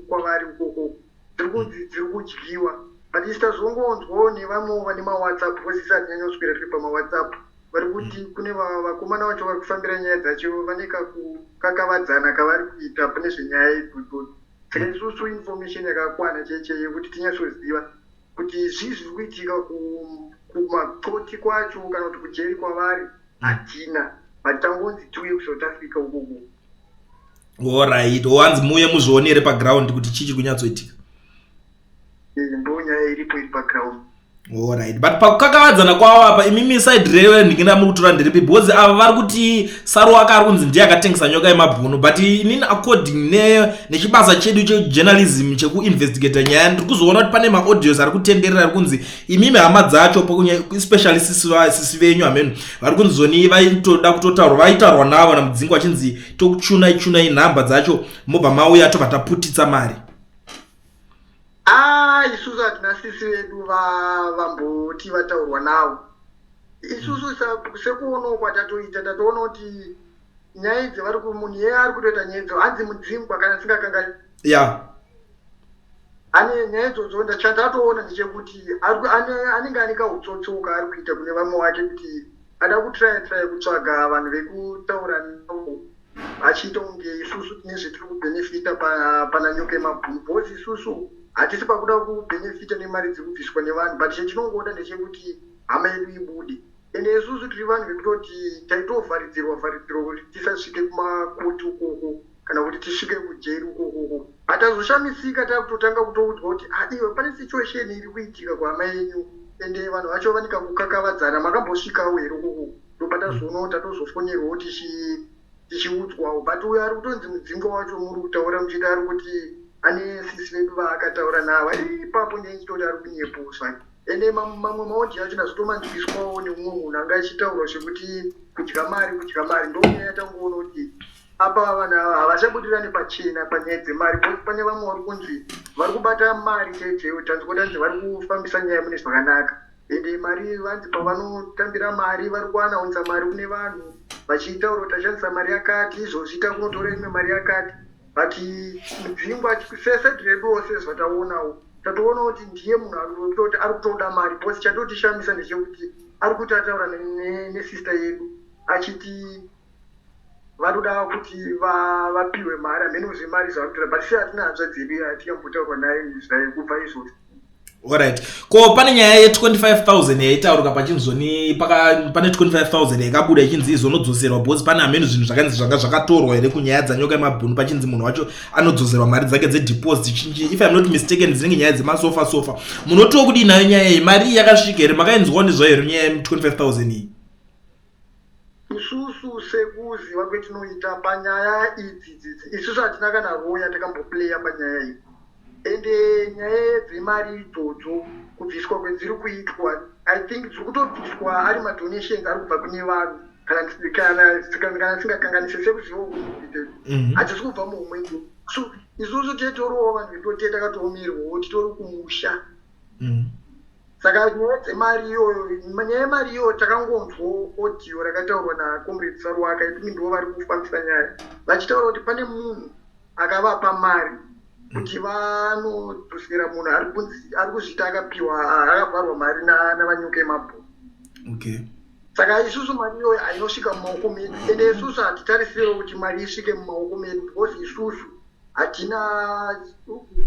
kwavari ukoko, dziri kunzi dziri kudyiwa. But isu tazongonzwawo nevamwewo vane mawhatsapp, because isu hatinyanyoswera tiri pamawhatsapp, vari kuti kune vakomana vacho vari kufambira nyaya dzacho vane kakukakavadzana kavari kuita pane zvenyaya idzodzo. Saka isusu information yakakwana chaichai yekuti tinyatsoziva kuti zvii zviri kuitika kumakoti kwacho kana kuti kujeri kwavari hatina, but tangonzi tiuye kuSouth Africa ukoko. Alright, wanzi muuye muzvionere paground kuti chii chiri kunyatsoitika. Ndo nyaya iripo iri paground. Alright, but pakukakavadzana kwavo apa, imimi side revenhingina muri kutora ndiripi? Because ava vari kuti Saruwaka ari kunzi ndiye akatengesa Nyoka yemabhunu, but inini according nechibasa chedu chejournalism chekuinvestigata nyaya, ndiri kuzoona kuti pane maaudios ari kutenderera ari kunzi imimi hama dzacho, especially sisi venyu hameno vari kunzi zoni vaitoda kutotaurwa, vaitaurwa navo naMudzingwa vachinzi tokuchunai chunai nhamba dzacho, mobva mauya tobva taputitsa mari. Ah, isusu hatina sisi vedu vamboti vataurwa navo. Isusu sekuonawo kwatatoita, tatoona kuti nyaya idzi vari munhu iye ari kutoita nyaya idzo hanzi Mudzingwa, kana ndisingakangani. Ane nyaya idzodzo. Chandatoona ndechekuti anenge ane kautsotso kaari kuita kune vamwe wake, kuti ada kutraya traya kutsvaga vanhu vekutaura navo, achiita kunge isusu tine zvetiri kubhenefita pana Nyoka yemabhunu, because isusu hatisi pakuda kubhenefita nemari dziri kubviswa nevanhu, but chetinongoda ndechekuti hama yedu ibude. Ende isusu tiri vanhu vekutoti taitovharidzirwa vharidzirwa kuti tisasvike kumakoti ukoko kana kuti tisvike kujeri ukokoko. Hatazoshamisika takutotanga kutoudzwa kuti, "Ah, iwe, pane situation iri kuitika kuhama yenyu, ende vanhu vacho vane kakukakavadzana, makambosvikawo here ukoko?" Ndopatazoona tatozofonerwawo tichiudzwawo. But uyo ari kutonzi Mudzingwa wacho muri kutaura muchiti ari kuti ane sisi vedu vaakataura navo, ipapo ndeichitoti ari kunyepo zvake. Ende mamwe maaudio acho ndazotomanzwiswawo neumwe munhu anga achitaura zvekuti kudya mari, kudya mari. Ndonyaya yatangoona kuti apa vanhu ava havachabudirani pachena panyaya dzemari, because pane vamwe vari kunzi vari kubata mari chaichaiwo, tanzwa tanzi vari kufambisa nyaya mune zvakanaka, ende mari vanzi pavanotambira mari vari kuanaunza mari kune vanhu vachitaura kuti tashandisa mari yakati, izvozvi takunotora imwe mari yakati. But Mudzingwa seside reduwo, sezvataonawo, tatoona kuti ndiye munhu arikutoti ari kutoda mari, because chatotishamisa ndechekuti ari kuti ataura nesister yedu achiti vanoda kuti vapiwe mari. Hameno zvemari zvavari kutora, but se hatina hanzvadzi yedu yatingambotaurwa naye kubva izvozvo. Alright, ko pane nyaya ye25,000 yaitaurika pachinzoni, pane 25,000 yakabuda ichinzi izonodzoserwa because pane hameno zvinhu zvakanzi zvanga zvakatorwa here kunyaya dzaNyoka yemabhunu, pachinzi munhu wacho anodzoserwa mari dzake dzedeposit chinji, if I'm not mistaken, dzinenge nyaya dzemasofa sofa. Munotiwo kudii nayo nyaya iyi? Mari iyi yakasvika here? Makainzwawo nezvayo here nyaya ye25,000 iyi? Isusu sekuziva kwetinoita panyaya idzi dzidzi, isusu hatina kana role yatakamboplaya panyaya iyi. Ende nyaya dzemari idzodzo, kubviswa kwedziri kuitwa, I think dziri kutobviswa ari madonations ari kubva kune vanhu, kana tisingakanganise sekuziva kuite. Hadzisi kubva muhomwe. So isusu tetoriwo vanhu vekutoti takatoomerwawo, titori kumusha. Saka nyaya dzemari iyoyo, nyaya yemari iyoyo, takangonzwa audio rakataurwa nacomrade Saruwaka, I think ndivo vari kufambisa nyaya, vachitaura kuti pane munhu akavapa mari kuti vanodzosera munhu ari kunzi ari kuzviita akapiwa, akavharwa mari naVanyoka yemabhunu. Saka isusu mari iyoyo hainosvika mumaoko medu, ende isusu hatitarisiriwo kuti mari isvike mumaoko medu, because isusu hatina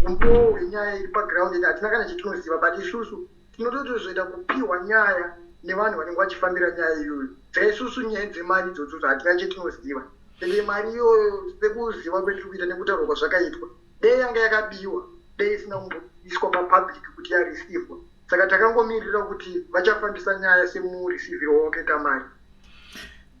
umbowo hwenyaya iri paground, ende hatina kana chetinoziva. But isusu tinototozoita kupiwa nyaya nevanhu vanenge vachifambira nyaya iyoyo. Saka isusu nyaya dzemari idzodzo hatina chetinoziva. Ende mari iyoyo, sekuziva kwetiri kuita nekutaurwa kwazvakaitwa, dei yanga yakabiwa, dei isina kumboiswa papublic kuti yarisivwa. Saka takangomirira kuti vachafambisa nyaya semurisivhiro wawakaita mari.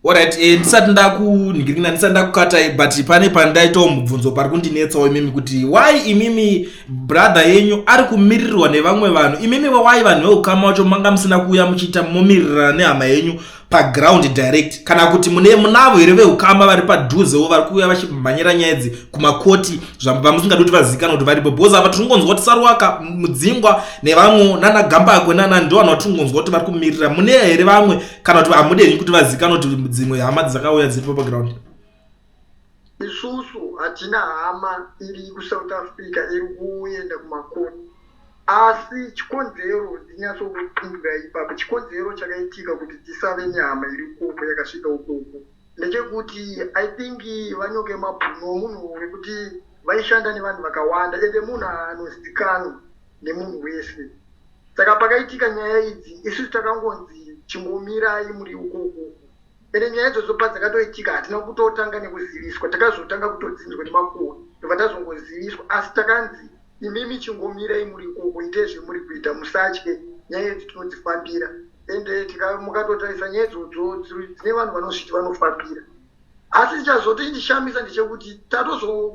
Alright, ndisati ndakunhingirina, ndisati ndakukatai, but pane pandaitawo mubvunzo pari kundinetsawo imimi, kuti why imimi brother yenyu ari kumiririrwa nevamwe vanhu, imimi why vanhu veukama wacho manga musina kuuya muchiita momirirana nehama yenyu paground direct? Kana kuti mune munavo here veukama vari padhuzewo vari kuuya vachimhanyira nyaya idzi kumakoti vamusingadi kuti vazivikanwa kuti varipo? Because apa tiringonzwa kuti Saruwaka, Mudzingwa nevamwe nana Gambakwe nana ndo vanhu vatiringonzwa kuti vari kumirira. Mune here vamwe, kana kuti hamude henyu kuti vazivikanwa kuti dzimwe hama dzakauya dziripo paground? Isusu hatina hama iri kuSouth Africa iri kuenda kumakoti. Asi chikonzero ndinyatsokupindura ipapo, chikonzero chakaitika kuti tisave nehama iri ukoko yakasvika ukoko ndechekuti I think vaNyoka Yemabhunu munhu wekuti vaishanda nevanhu vakawanda ende munhu anozikanwa nemunhu wese. Saka pakaitika nyaya idzi isusu takangonzi chingomirai muri ukoko. Ende nyaya idzodzo padzakatoitika hatina kutotanga nekuziviswa, takazotanga kutodzinzwa nemakuhwa ndobva tazongoziviswa asi takanzi imimi chingomirai muri ikoko itai zvemuri kuita musatye nyaya idzi tinodzifambira ende mukatotarisa nyaya idzodzo dzine vanhu vanozviti vanofambira. Asi chazotondishamisa ndechekuti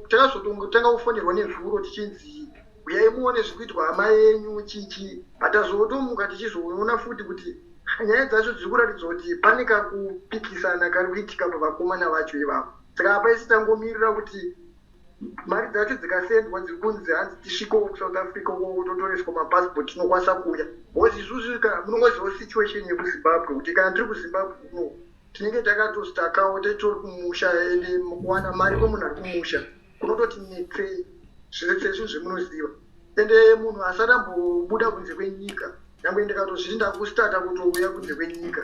takazotanga kufonerwa nezuro tichinzi huyai muone zviri kuitwa hama yenyu chichi but tazotomuka tichizoona futi kuti nyaya dzacho dziri kuratidza kuti pane kakupikisana kari kuitika pavakomana vacho ivavo. Saka apa isi tangomirira kuti mari dzacho dzikasendwa dziri kunzi hanzi tisvikewo kuSouth Africa ukoko totoreswa mapassport tinokwanisa kuuya because isusu munongozivawo situation yekuZimbabwe kuti kana tiri kuZimbabwe kuno tinenge takatostakawo titori kumusha ende kuwana mari kwemunhu ari kumusha kunototi netsei zvese zvinhu zvemunoziva ende munhu asati ambobuda kunze kwenyika nyangwe ndikatozviti ndakustata kutouya kunze kwenyika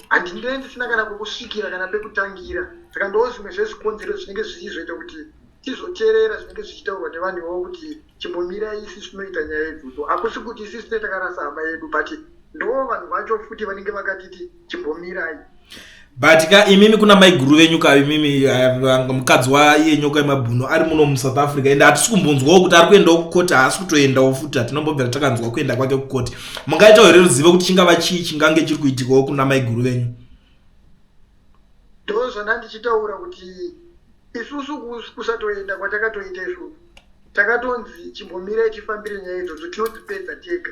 handinee ndisina kana kwekusvikira kana pekutangira saka ndo zvimwe zvezvikonzero zvinenge zvichizoita kuti tizoteerera zvinenge zvichitaurwa nevanhu ivavo kuti chimbomirai isi tinoita nyaya idzodzo hakusi kuti isi tine takarasa hama yedu but ndo vanhu vacho futi vanenge vakatiti chimbomirai. But ka imimi kuna maiguru venyu ka imimi mukadzi waiye Nyoka Yemabhunu ari muno muSouth Africa ende hatisi kumbonzwawo kuti ari kuendawo kukoti, haasi kutoendawo futi, hatinombobvira takanzwa kuenda kwake kukoti. Mungaitawo here ruzivo kuti chingava chii chingange chiri kuitikawo kuna maiguru venyu? Ndo zvandandichitaura kuti isusu kusatoenda kwatakatoita isusu takatonzi chimbomirai tifambire nyaya idzodzo tinodzipedza tega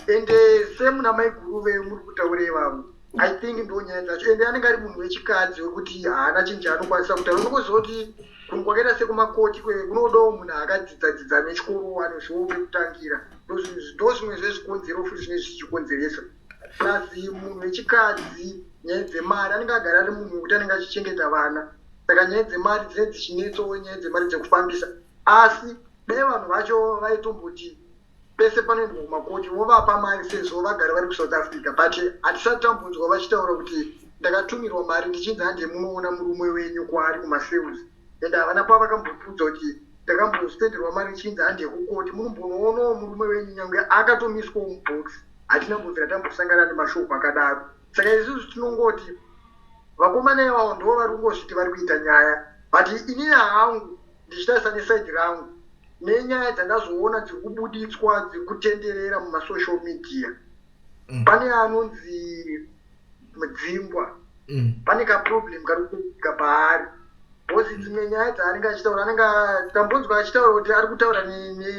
ende semuna maiguru vemuri kutaura ivavo I think ndo nyaya dzacho ende anenge ari munhu wechikadzi wekuti haana chinhu chaanokwanisa kutaura. Unongoziva kuti kunhu kwakaita sekumakoti kunodawo munhu akadzidza dzidza nechikoro anozivawo pekutangira. Ndo zvimwe zvezvikonzero futi zvinenge zvichikonzeresa. Plus munhu wechikadzi nyaya dzemari anenge agara ari munhu wekuti anenge achichengeta vana saka nyaya dzemari dzinenge dzichinetsawo nyaya dzemari dzekufambisa. Asi dai vanhu vacho vaitomboti pese panoendwa kumakoti vovapa mari sezvo vagara vari kuSouth Africa but hatisati tambonzwa vachitaura kuti ndakatumirwa mari ndichinzi hande munoona murume wenyu kwaari kumasales and havana pavakambotiudza kuti ndakambosenderwa mari ichinzi hande kukoti munombonoonawo murume wenyu nyange akatomiswawo mubox hatina kumbobvira tambosangana nemashoko akadaro. Saka isusu tinongoti vakomana ivavo ndivo vari kungozviti vari kuita nyaya but inini hangu ndichitarisa neside rangu nenyaya dzandazoona dziri kubuditswa dziri kutenderera mumasocial media pane anonzi Mudzingwa pane kaproblem kari kuitika paari because dzimwe nyaya dzaanenge achitaura anenge tambonzwa achitaura kuti ari kutaura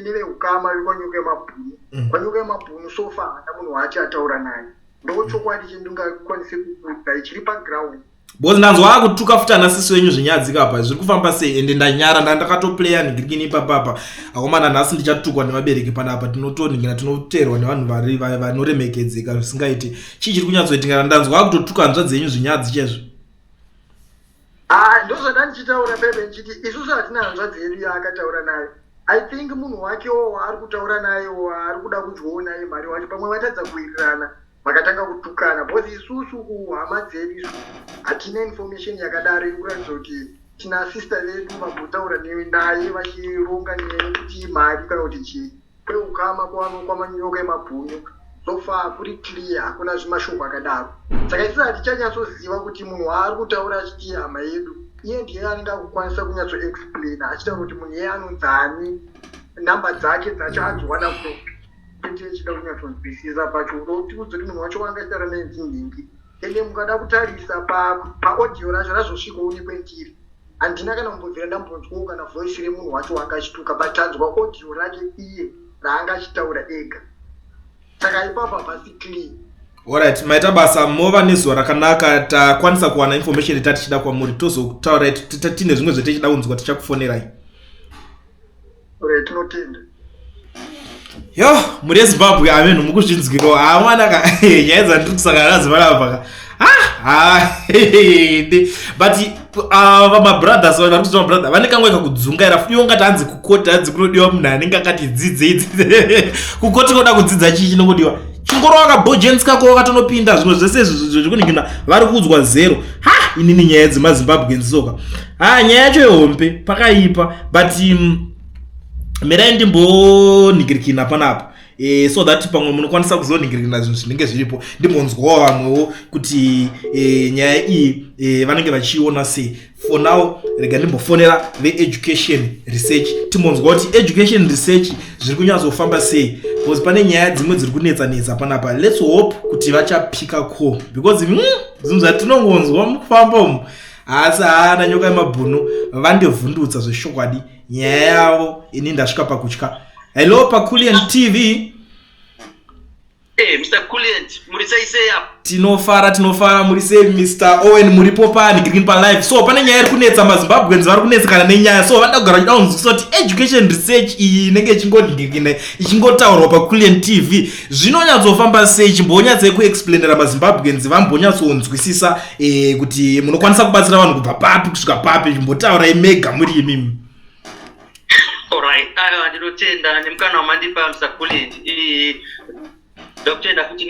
neveukama vekwaNyoka Yemabhunu. KwaNyoka Yemabhunu so far haana munhu waati ataura naye. Ndochokwadi chendingakwanise kukuudzai chiri paground. Because ndanzwa akutuka futi ana sisi wenyu zvinyadzi kapa zviri kufamba sei ende ndanyara ndandakatoplaya nigirikini ipapapa akomana nhasi ndichatukwa nevabereki panapa tinotonhingira tinoteerwa nevanhu vari vanoremekedzeka zvisingaiti chii chiri kunyatsoitika ndanzwa akutotuka hanzvadzi yenyu zvinyadzi chaizvo. Ah, ndozvandandichitaura bebe ndichiti isusu hatina hanzvadzi yedu yaakataura nayo. I think munhu wakewo waari kutaura naye waari kuda kudyawo naye mari wacho pamwe vatadza kuwirirana vakatanga kutukana because isusu kuhama dzedu isu hatina information yakadaro iri kuratidza kuti tina sister vedu vambotaura naye vachironga nyaya yekuti mari kana kuti chii kweukama kwaManyoka Emabhunu so far kuri clear hakuna zvimashoko akadaro. Saka isusu hatichanyatsoziva kuti munhu waari kutaura achiti hama yedu iye ndiye anenge akukwanisa kunyatso explaina achitaura kuti munhu iye anonzani number dzake dzacho adziwana kupi kwete echida kunyatsonzwisisa pacho unotiudza kuti munhu wacho wanga achitaura naye ndinhingi ende mukada kutarisa paaudio racho razosvikawo nekwendiri handina kana kumbobvira ndambonzwawo kana voice remunhu wacho wanga achituka but tanzwa audio rake iye raanga achitaura ega saka ipapo hapasi clear. Alright, maita basa, mova nezuva rakanaka. Takwanisa kuwana information yatatichida kwamuri, tozokutaurai tine zvimwe zvetichida kunzwa, tichakufonerai. Alright, tinotenda. Yo, mhuri yeZimbabwe, amen, mukuzvinzwirawo. Haa mwana ka, nyaya dzandiri kusangana nadzo panapa ka. Ah, but vamabrothers vari kuti mabrother vane kamwe kakudzungaira futi ungati hanzi kukoti, hanzi kunodiwa munhu anenge akati dzidzei dzidzei. Kukoti koda kudzidza chii chinongodiwa? Chingoro wakabhojensi kako wakatonopinda zvimwe zvese zvekuningina vari kuudzwa zero. Ha, inini nyaya dzemaZimbabweans soka, ha, nyaya yacho yehombe, pakaipa. But mirai ndimbonhingirikina panapa so that pamwe munokwanisa kuzonhingirikina zvinhu zvinenge zviripo, ndimbonzwawo vamwewo kuti nyaya iyi vanenge vachiiona sei. For now rega ndimbofonera veEducation Research, timbonzwa kuti Education Research zviri kunyatsofamba sei, because pane nyaya dzimwe dziri kunetsa netsa panapa. Let's hope kuti vachapika call, because zvinhu zvatinongonzwa mukufamba umu, asi haana nyoka yemabhunu vandivhundutsa zveshokwadi nyaya yavo. Ini ndasvika pakutya. Hello, paCulian TV. Hey, Mr. Kulient, muri sei sei apo? Tinofara, tinofara. Muri sei, Mr Owen? Muripo pani green palive. So pane nyaya iri kunetsa maZimbabweans, vari kunetsekana nenyaya, so vanoda kugara vachida kunzwisisa kuti Education Research iyi inenge ichingodingirikina, ichingotaurwa paCulian TV, zvinonyatsofamba sei. Chimbonyatsei kuexplainera maZimbabweans vambonyatsonzwisisa kuti munokwanisa kubatsira vanhu kubva papi kusvika papi. Chimbotaurai mega muri imimi. Alright, aiwa, ndinotenda nemukana wamandipa, Mr. Kulient. Ndokutenda futi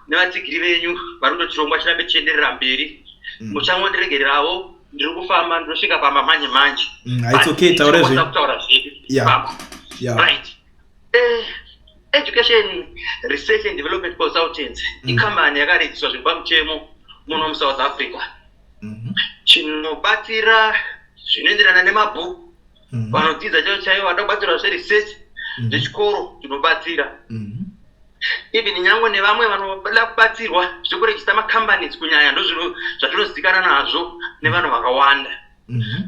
nevatsigiri venyu vari kutoti chirongwa chirambe chichienderera mberi. Muchangondiregererawo, ndiri kufamba, ndinosvika pamba manje manje. It's okay, taura zvenyu. Kutaura zvedu. Right. Education Research and Development Consultants ikambani yakarejiswa zviri pamutemo muno muSouth Africa. Chinobatsira zvinoenderana nemabhuku, vanodzidza chaivo chaivo, vanoda kubatsirwa zveresearch, zvechikoro, tinobatsira. Even nyange nevamwe vanoda kubatsirwa zvekurejista macompanies kunyanya, ndozvino zvatinozivikana nazvo nevanhu vakawanda,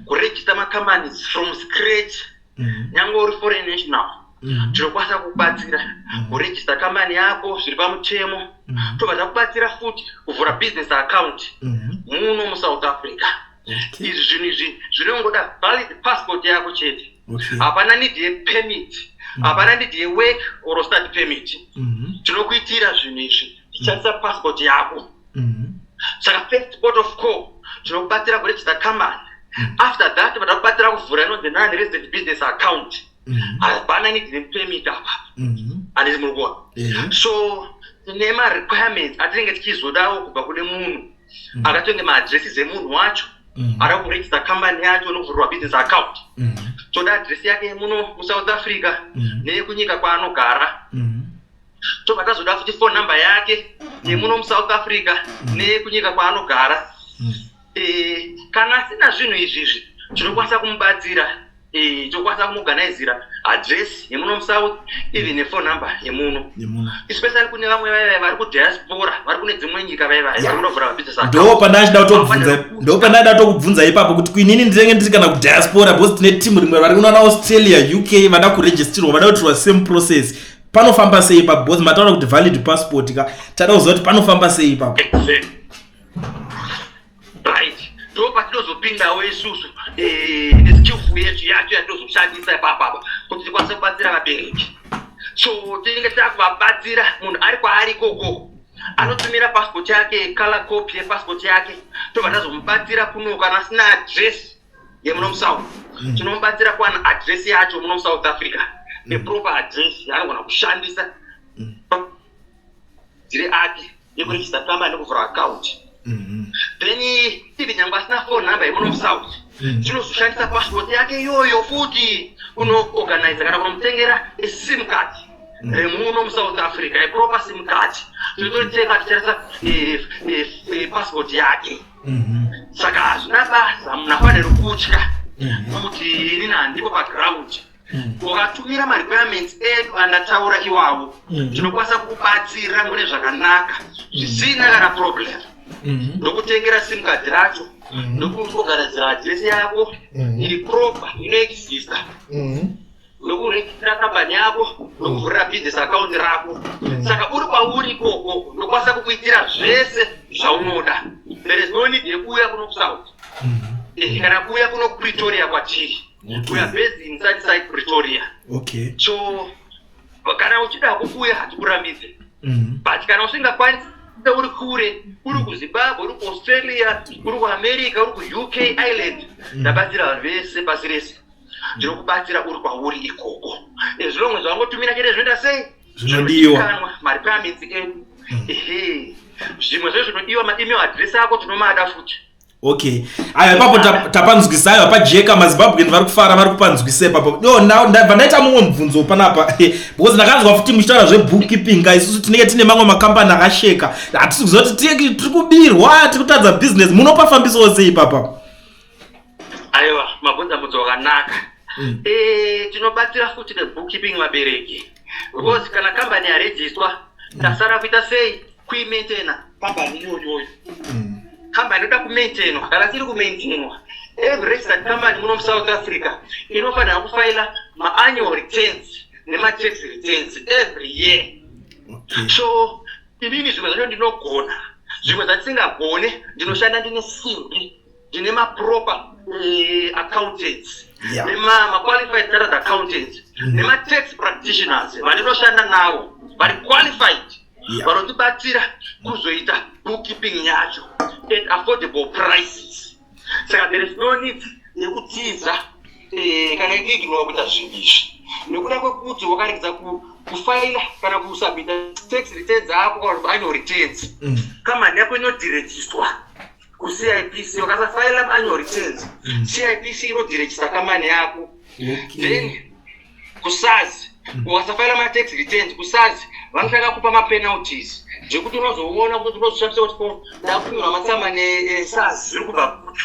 kurejista macompanies from scratch. Nyange uri foreign national, tinokwanisa kukubatsira kurejista kambani yako zviri pamutemo. Tobva takubatsira futi kuvhura business account muno muSouth Africa. Izvi zvinhu izvi zvinongoda valid passport yako chete. Hapana need yepermit, hapana need yework or study permit. Tinokuitira zvinhu izvi tichishandisa passport yako. Saka first port of call, tinokubatsira kurejista company. After that vada kubatsira kuvhura inonzi non resident business account. Hapana need nepermit apa, handiti muri kuona? So tine marequirements atinenge tichizodawo kubva kune munhu akatonge maadresses emunhu wacho ada kurejista company yacho nokuvhurwa business account. Toda adresi yake yemuno muSouth Africa neyekunyika kwaanogara. Tobva tazoda futi phone number yake yemuno muSouth Africa neyekunyika kwaanogara. Kana asina zvinhu izvizvi, tinokwanisa kumubatsira, tokwanisa kumuorganizira address yemuno muSouth, even nephone number yemuno, especially kune vamwe vaivai vari kudiaspora, vari kune dzimwe nyika, vaivai vari kundovhura mabusiness. Ndo pandachida kutobvunza, ndo pandada tokubvunza ipapo kuti kuinini ndinenge ndiri kana kudiaspora, because tine timu rimwe vari kunana Australia, UK, vada kuregistirwa, vada kuitirwa same process. Panofamba sei ipapo? Because mataura kuti valid passport ka, tada kuziva kuti panofamba sei ipapo. Right, ndo patinozopindawo isusu neskillful yetu yacho yatozoshandisa ipapapa kuti tikwanise kubatsira vabereki. So tinenge takuvabatsira, munhu ari kwaari ikoko anotumira passport yake, color copy yepassport yake, tobva tazomubatsira kuno. Kana asina address yemuno muSouth, tinomubatsira kuwana address yacho muno muSouth Africa, neproper address yaanogona kushandisa dziri ake yekurejista kambani nekuvhura account. Then even nyange asina phone number yemuno muSouth, tinozoshandisa passport yake iyoyo futi kunoorganiza kana kunomutengera sim card remuno muSouth Africa, iproper sim card tinotoritenga tichishandisa passport yake. Saka hazvina basa, munhu afaniri kutya kuti inini handipo paground. Ukatumira marequirements edu andataura iwawo, tinokwanisa kukubatsira mune zvakanaka zvisina kana problem, ndokutengera sim card racho, ndokuorganizira adresi yako iri proper inoexista, nokurejistira kambani yako, nokuvhurira business account rako. Saka uri kwauri ikoko, ndokwanisa kukuitira zvese zvaunoda. There is no need yekuuya kuno kuSouth kana kuuya kuno kuPretoria kwatiri. We are based in Sunnyside, Pretoria. So kana uchida kukuuya, hatikurambidze, but kana usingakwanisi Uri kure, uri kuZimbabwe, uri kuAustralia, uri kuAmerica, uri kuUK, Ireland, ndabatsira vanhu vese pasi rese. Ndinokubatsira uri kwauri ikoko, as long as wangotumira chete. Zvinoita sei? Zvinodiwa. Zvinozikanwa, marequirements edu. Ehe, zvimwe zvezvo zvinodiwa, maemail address ako tinomada futi. Okay, aiwa, ipapo tapanzwisa, aiwa, pajeka. MaZimbabwean vari kufara, vari kupanzwisa ipapo. Yo, ndabva ndaita mumwe mubvunzo panapa, because ndakanzwa futi muchitaura zvebookkeeping. Isusu tinenge tine mamwe makambani akasheka, hatisi kuziva kuti tiri kubirwa, tiri kutadza business. Munopafambisawo sei ipapa? Aiwa, mabvunza mubvunzo wakanaka. Tinobatsira futi nebookkeeping, vabereki, because kana kambani yarejistwa, tasara kuita sei? Kuimaintaina kambani iyoyoyo. Kambani inoda kumaintainwa. Kana tiri kumaintainwa, every registered company muno muSouth Africa inofanira kufaila maannual returns nematax returns every year. So inini zvimwe zvacho ndinogona, zvimwe zvandisingagone ndinoshanda ndine simbi, ndine maproper accountants nemaqualified chartered accountants nematax practitioners vandinoshanda navo vari qualified, vanotibatsira kuzoita bookkeeping yacho at affordable prices. Saka there is no need yekutiza kana yekuignora kuita zvinhu izvi nekuda kwekuti wakaregedza kufaila kana kusubmita tax returns ako kana kuti annual returns. Kambani yako inoderegistwa kuCIPC. Wakasafaila annual returns, CIPC inoderegista kambani yako. Then kuSARS, ukasafaila matax returns kuSARS, vanotanga kupa mapenalties, zvekuti unozoona kuti unozoshandisa kuti ko ndakunyora matsamba neSARS zviri kubva kupi?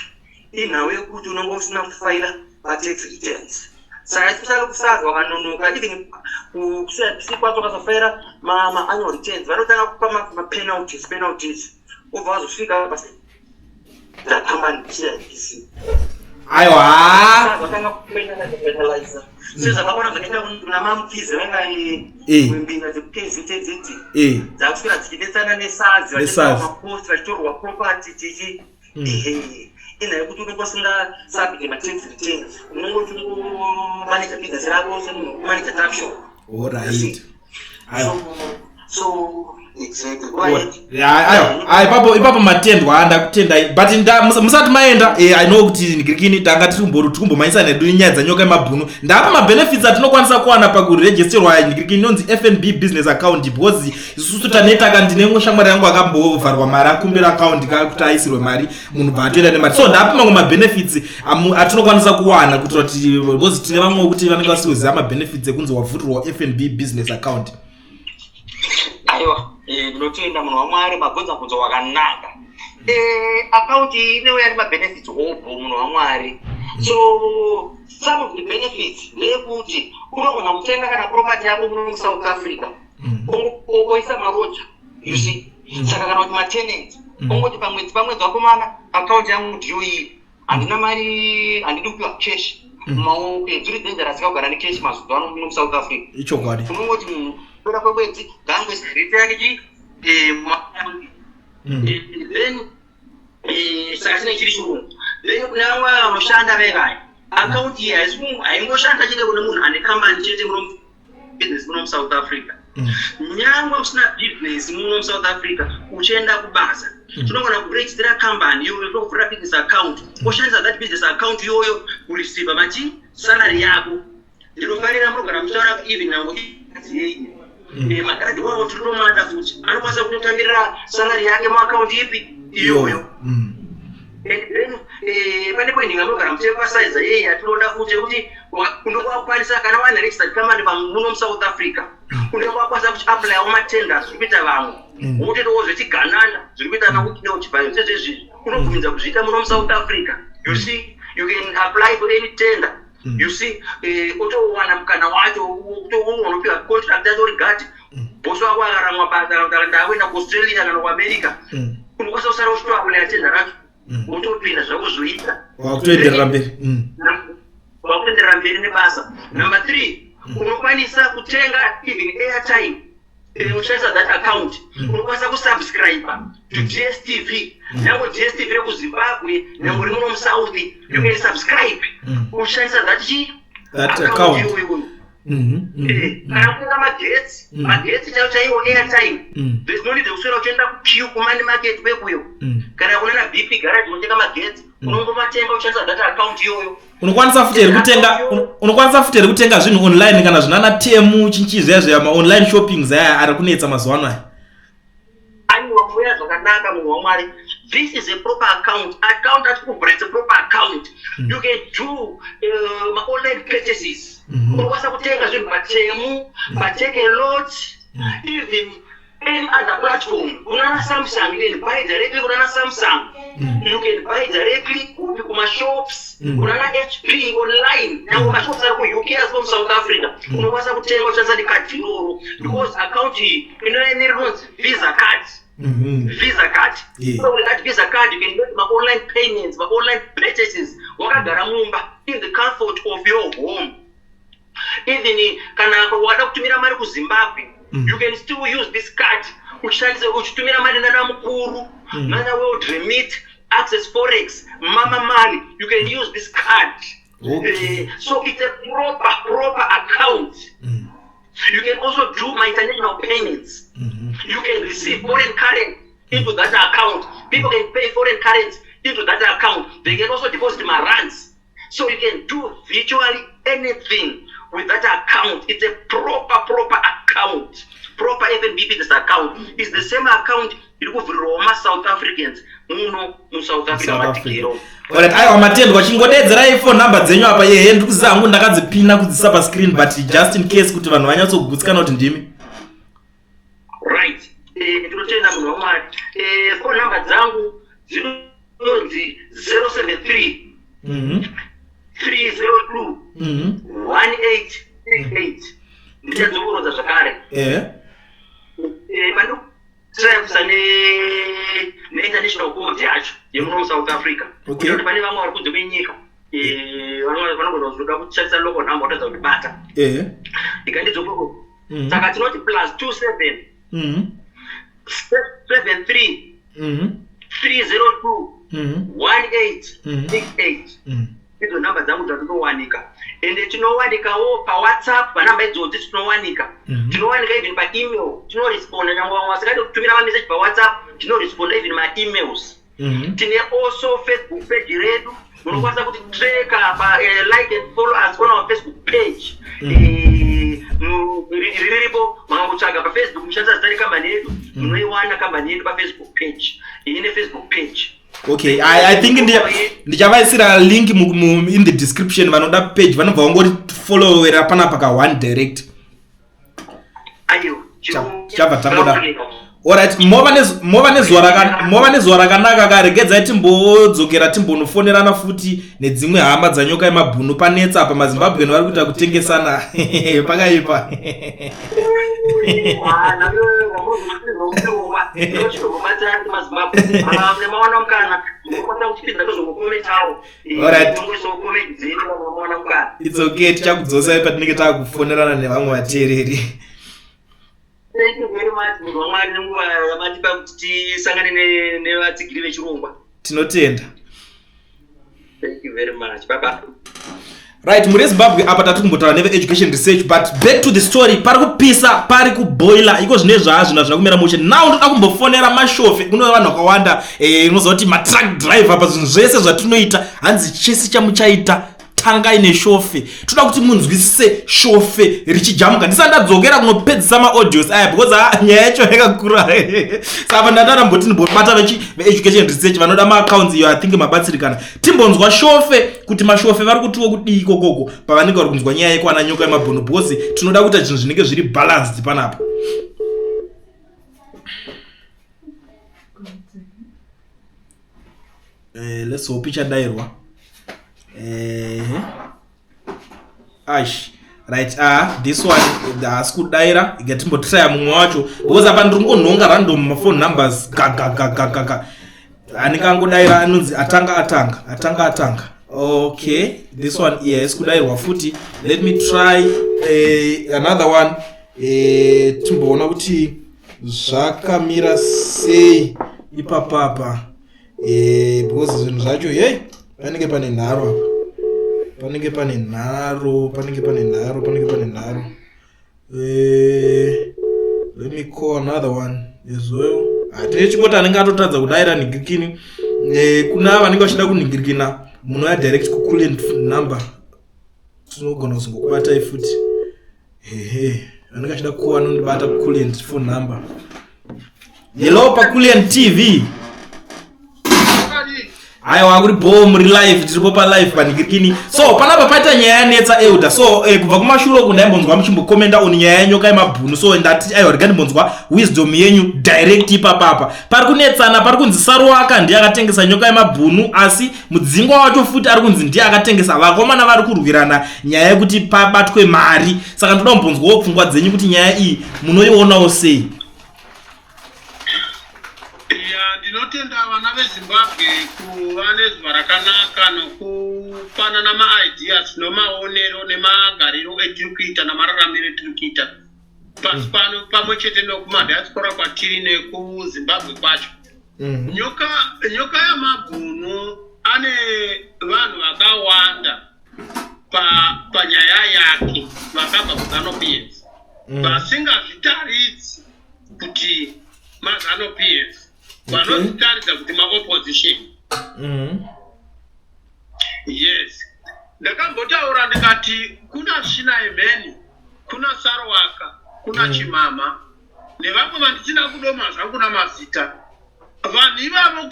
Inhau yekuti unonge usina kufaila matax returns. Saka especially kuSARS wakanonoka, even kuCIPC kwacho ukasafaila maannual returns, vanotanga kupa mapenalties, penalties, ubva wazosvika pakambani CIPC. Aiwa. Vatanga kupenaliza sezvakaona zvakaita kuna maMkize vanga mbinga dzekuKZT dzakuswera dzichinetsana neSARS. NeSARS. Vachitorwa vachitorwa property chichi. Ehe, inhau yekuti unonge usingasubmite matax returns, unonge uchingomaneja business rako semunhu kumaneja tuckshop. Alright, aiwa. So exactly, go ahead. Ya, aiwa, ah, ipapo matendwa, ndakutendai. But musati maenda, I know kuti ngirikini tanga tiri tikumbomhanyisa nedu nyaya dzanyoka yemabhunu. Ndapa mabenefits atinokwanisa kuwana pakuregisterwa ngirikini inonzi FNB business account, because isusu tanetaka. Ndine imwe shamwari yangu akambovharwa mari, akumbira account kuti aisirwe mari, munhu bva atoenda nemari. So ndapa mamwe mabenefits atinokwanisa kuwana kuitira kuti, because tine vamwe kuti vanenge vasiri kuziva mabenefits ekunzi wavhurirwa FNB business account. Aiwa, ndinotenda, munhu waMwari, mabvunza mubvunzo wakanaka. Akaunti iyi inouya nemabenefits hobho, munhu waMwari. So some of the benefits ndeyekuti unogona kutenga kana property yako muno muSouth Africa, oisa maroja, you see? Saka kana kuti matenants, ongoti pamwedzi, "Vakomana, akaunti yangu ndiyo iyi, handina mari, handidi kupiwa cash mumaoko." Dziri dangerous kugara necash mazuva ano muno muSouth Africa. Ichokwadi. Unongoti munhu kupera kwemwedzi ngaangoisa rate yake chi then saka chinenge chiri chirungu. Then kune vamwe vanoshanda vevaya, akaunti iyi haingoshanda chete kune munhu ane kambani chete muno business muno muSouth Africa. Nyangwe usina business muno muSouth Africa, uchienda kubasa, tinogona kurejistira kambani iyoyo, tokuvhurira business account, oshandisa that business account iyoyo kureceiva machi salary yako. Ndinofarira munogara muchitaura even nango yei magadhi wavo tiritomada futi, anokwanisa kutotambirira salary yake muakaunti ipi iyoyo. And then pane point inganogara muchiemphasiza yei yatinoda futi yekuti unenge wakwanisa, kana wane registered company muno muSouth Africa, unenge wakwanisa kuchiapplyawo matenders zviri kuita vamwe, wotoitawo zvechigananda zviri kuita nakukineuchivayo sezvezvizvi, unobvumidza kuzviita muno muSouth Africa. You see, you can apply for any tender, you see? Otowana mukana wacho, unopiwa contract yacho uri gadhi. Bosi wako akaramwa basa kana kuti ndakuenda kuAustralia kana kuAmerica, unokwanisa kusara uchitoapplya tender racho, wotopinda zvako zvoita. Wakutoenderera mberi. Wakuenderera mberi nebasa. Number three, unokwanisa kutenga even airtime uchishandisa that account. Unokwanisa kusubscribe to DStv, nyange DStv rekuZimbabwe, nyange uri muno muSouth, you can subscribe uchishandisa that chi That account. Iyoyo. Kana kutenga magetsi, magetsi chaiwo chaiwo, airtime, there's no need yekuswera uchienda kuqueue kumoney market kwekuyo kana kunana BP garage unotenga magetsi. Unongomatenga uchishandisa that account iyoyo. Unokwanisa futi here kutenga zvinhu online, kana zvinana Temu, chinchi zviya zviya, maonline shoppings aya ari kunetsa mazuva ano aya? Aiwa, mbuya, zvakanaka, munhu waMwari. This is a proper account. Account ati kuvhura, it's a proper account. You can do maonline purchases. Unokwanisa kutenga zvinhu paTemu, paTakealot, even any other platform. Kunana Samsung, you can buy directly kunana Samsung. You can buy directly kupi, kumashops, kunana HP online. Nyange mashops ari kuUK, asi muSouth Africa, unokwanisa kutenga uchishandisa nekadhi iroro, because account iyi inoene rinonzi Visa card. Visa card. So with that Visa card you can make ma-online payments, ma-online purchases, wakagara mumba, in the comfort of your home. Even kana wada kutumira mari kuZimbabwe, you can still use this card uchishandisa uchitumira mari nana Mukuru, nana World Remit, Access Forex, Mama Money. You can use this card. So it's a proper account. You can also do ma international payments. You can receive foreign currency into that account. People can pay foreign currency into that account. They can also deposit marands. So you can do virtually anything with that account. It's a proper account, proper FNB business account. It's the same account iri kuvhurirwawo maSouth Africans muno muSouth Africa. South Africa. Matikero. Alright, aiwa, matendwa. Chingodedzerai phone number dzenyu apa. Yehe, ndiri kuziva hangu ndakadzipina kudzisa pascreen, but just in case kuti vanhu vanyatsogutsikana kuti ndimi. Right. Ndinotenda, munhu waMwari. Phone number dzangu dzinonzi 073 302 1868. Ndichadzokorodza zvakare. Pandikutrafisa neinternational code yacho yemuno muSouth Africa, kuti pane vamwe vari kunze kwenyika, vanogona kuzoda kushandisa local number kutadza kutibata. Ikandidzokorodza. Saka tinoti +27 73 302 18 68. Idzo nhamba dzangu dzatinowanika, ende tinowanikawo paWhatsApp panhamba idzodzi tinowanika. Tinowanika even paemail, tinoresponda. Nyange vamwe vasingadi kutumira mameseji paWhatsApp, tinoresponda even maemails. Tine also Facebook page redu. Munokwanisa kuti tracka pa like and follow us on our Facebook page. Riripo, makangotsvaga paFacebook mushandisa zita rekambani yedu, munoiwana kambani yedu paFacebook page. Ine Facebook page. Okay, I think ndichavaisira link in the description. Vanoda page vanobva vangotifollowera panapa ka one direct. Aiwa. Chabva tangoda. Alright, mova nezuva rakanaka. Karegedzai timbodzokera timbonofonerana futi nedzimwe hama dzaNyoka yemabhunu. Panetsa apa, maZimbabweni vari kuita kutengesana, pakaipa. Mawana mukana, munokwanisa kutipinza tozongokomentawo. Alright. Tongoisawo comment dzedu kana mawana mukana. It's okay, tichakudzosai patinenge taakufonerana nevamwe vateereri. Thank you very much, munhu waMwari, nenguva yamatipa kuti tisangane nevatsigiri vechirongwa. Tinotenda. Thank you very much. Bye bye. Right, muri Zimbabwe apa tati kumbotaura neve-Education Research, but back to the story. Pari kupisa, pari kuboila iko zvine zvaazvinhu hazvina kumira mushe. Now ndoda kumbofonera mashofe. Kune vanhu vakawanda, unoziva kuti matruck driver, pazvinhu zvese zvatinoita, hanzi chese chamuchaita tangai neshofe. Toda kuti munzwisise shofe richijamuka ndisati ndadzokera kunopedzisa maaudios aya, because ah, nyaya yacho yakakura. Saka ndatandamboti ndimbobata veEducation Research vanoda maaccounts iyo. I think mabatsirikana. Timbonzwa shofe kuti mashofe vari kutiwo kudii ikokoko pavanenge vari kunzwa nyaya yekwana Nyoka yemabhunu, because tinoda kuita zvinhu zvinenge zviri balanced panapa. Let's hope ichadairwa. Ash, right, ah, this one haasi kudaira. Ngatimbotraya mumwe wacho, because apa ndiri kungonhonga random maphone numbers gagagagagaga. Anenge angodaira anonzi atanga, atanga, atanga, atanga. Okay, this one, yes, kudairwa futi. Let me try another one. Timboona kuti zvakamira sei ipapapa, because zvinhu zvacho, yei, panenge pane nharo apa. Panenge pane nharo, panenge pane nharo, panenge pane nharo. Let me call another one as well. Hatine chingoti anenge atotadza kudaira nhingirikini. Kuna vanenge vachida kunhingirikina munouya direct kucoolant number, tinogona kuzongokubatai futi. Hehe, anenge achida kuwa anondibata kucoolant phone number. Hello paCoolant TV. Aiwa, kuri bho, muri live, tiripo palive panhingirikini. So panapa paita nyaya yanetsa, elder. So kubva kumashure uku ndaimbonzwa muchimbokomenda on nyaya yenyoka yemabhunu. So ndati aiwa, rega ndimbonzwa wisdom yenyu direct ipapapa. Pari kunetsana, pari kunzi Saruwaka ndiye akatengesa nyoka yemabhunu, asi Mudzingwa wacho futi ari kunzi ndiye akatengesa. Vakomana vari kurwirana nyaya yekuti pabatwe mari. Saka ndoda kumbonzwawo pfungwa dzenyu kuti nyaya iyi munoionawo sei. Ya, ndinotenda vana veZimbabwe kuva nezuva rakanaka nokupanana maideas nomaonero nemagariro etiri kuita namararamiro etiri kuita pasi pano pamwe chete nokumadiaspora kwatiri nekuZimbabwe kwacho. Nyoka yamabhunu ane vanhu vakawanda panyaya yake vakabva kuZANU PF vasingazvitaridzi kuti maZANU PF, vanozvitaridza kuti maopposition. Yes, ndakambotaura ndikati kuna Shinai Mheni, kuna Sarwaka, kuna Chimama nevamwe vandisina kudoma zvangu namazita. Vanhu ivavo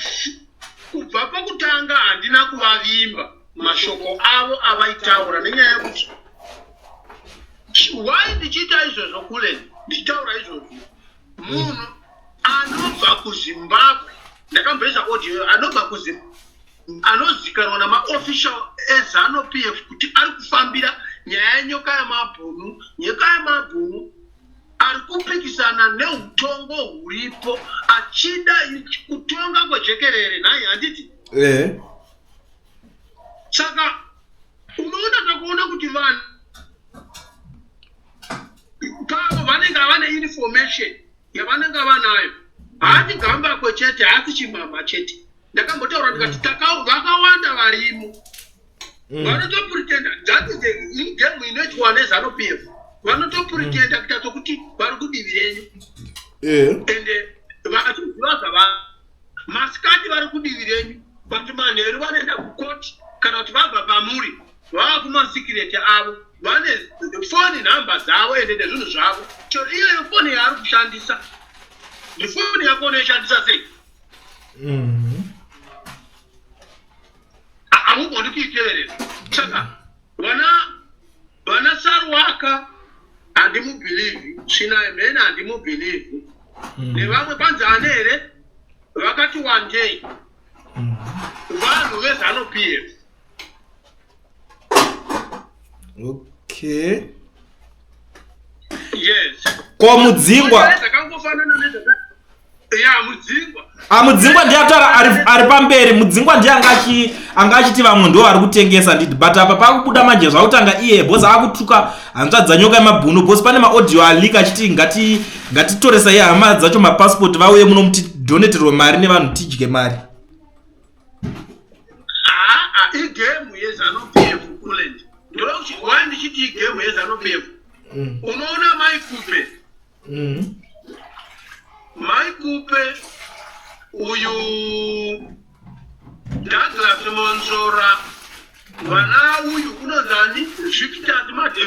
kubva pokutanga handina kuvavimba mashoko avo avaitaura, nenyaya yekuti why ndichiita izvozvo kulen, ndichitaura izvozvo, munhu anobva kuZimbabwe, ndakamboisa audio, anobva kuZimbabwe anozikanwa namaofficial eZANU PF kuti ari kufambira nyaya yenyoka yamabhunu. Nyoka yamabhunu ari kupikisana neutongo huripo achida kutonga kwejekerere, nhai handiti? Eh. Saka unoona, takuona kuti vanhu pavo vanenge vane information yavanenge vanayo. Haati Gambakwe chete, haasi Chimama chete. Ndakambotaura ndikati vakawanda varimo vanotopretenda. That is the game inoitwa neZANU PF. Vanotopretenda kuita sokuti vari kudivi renyu ende vachiziva zvava masikati vari kudivi renyu, but manheru vanoenda kukoti kana kuti vabva pamuri vava kumasecret avo. Vane foni nhamba dzavo ende nezvinhu zvavo. Chero iyoyo foni yaari kushandisa, ndifoni yako unoishandisa sei? Haugoni kuiteverera. Saka vana Saruwaka handimubelieve, Svinai Mhene handimubelieve, nevamwe kwanzi ane here vakati wandei vanhu veZANU PF. Okay. Yes. Ko Mudzingwa? Zvakangofanana nezvaka ya Mudzingwa. Ah, Mudzingwa ndiye ataura ari pamberi. Mudzingwa ndiye anga achiti vamwe ndo vari kutengesa, nditi, but apa pakubuda manje zvakutanga iye boss akutuka hanzvadzi dzanyoka yemabhunu. Boss, pane maaudio alika achiti ngatitoresai hama dzacho mapassport vauye muno mutidonaterwe mari nevanhu tidye mari. Haa, igame yeZANU PF kuland. Why ndichiti igame yeZANU PF? Unoona Mai Kupe, Mai Kupe uyu, Douglas Monzora, vana uyu unonzani,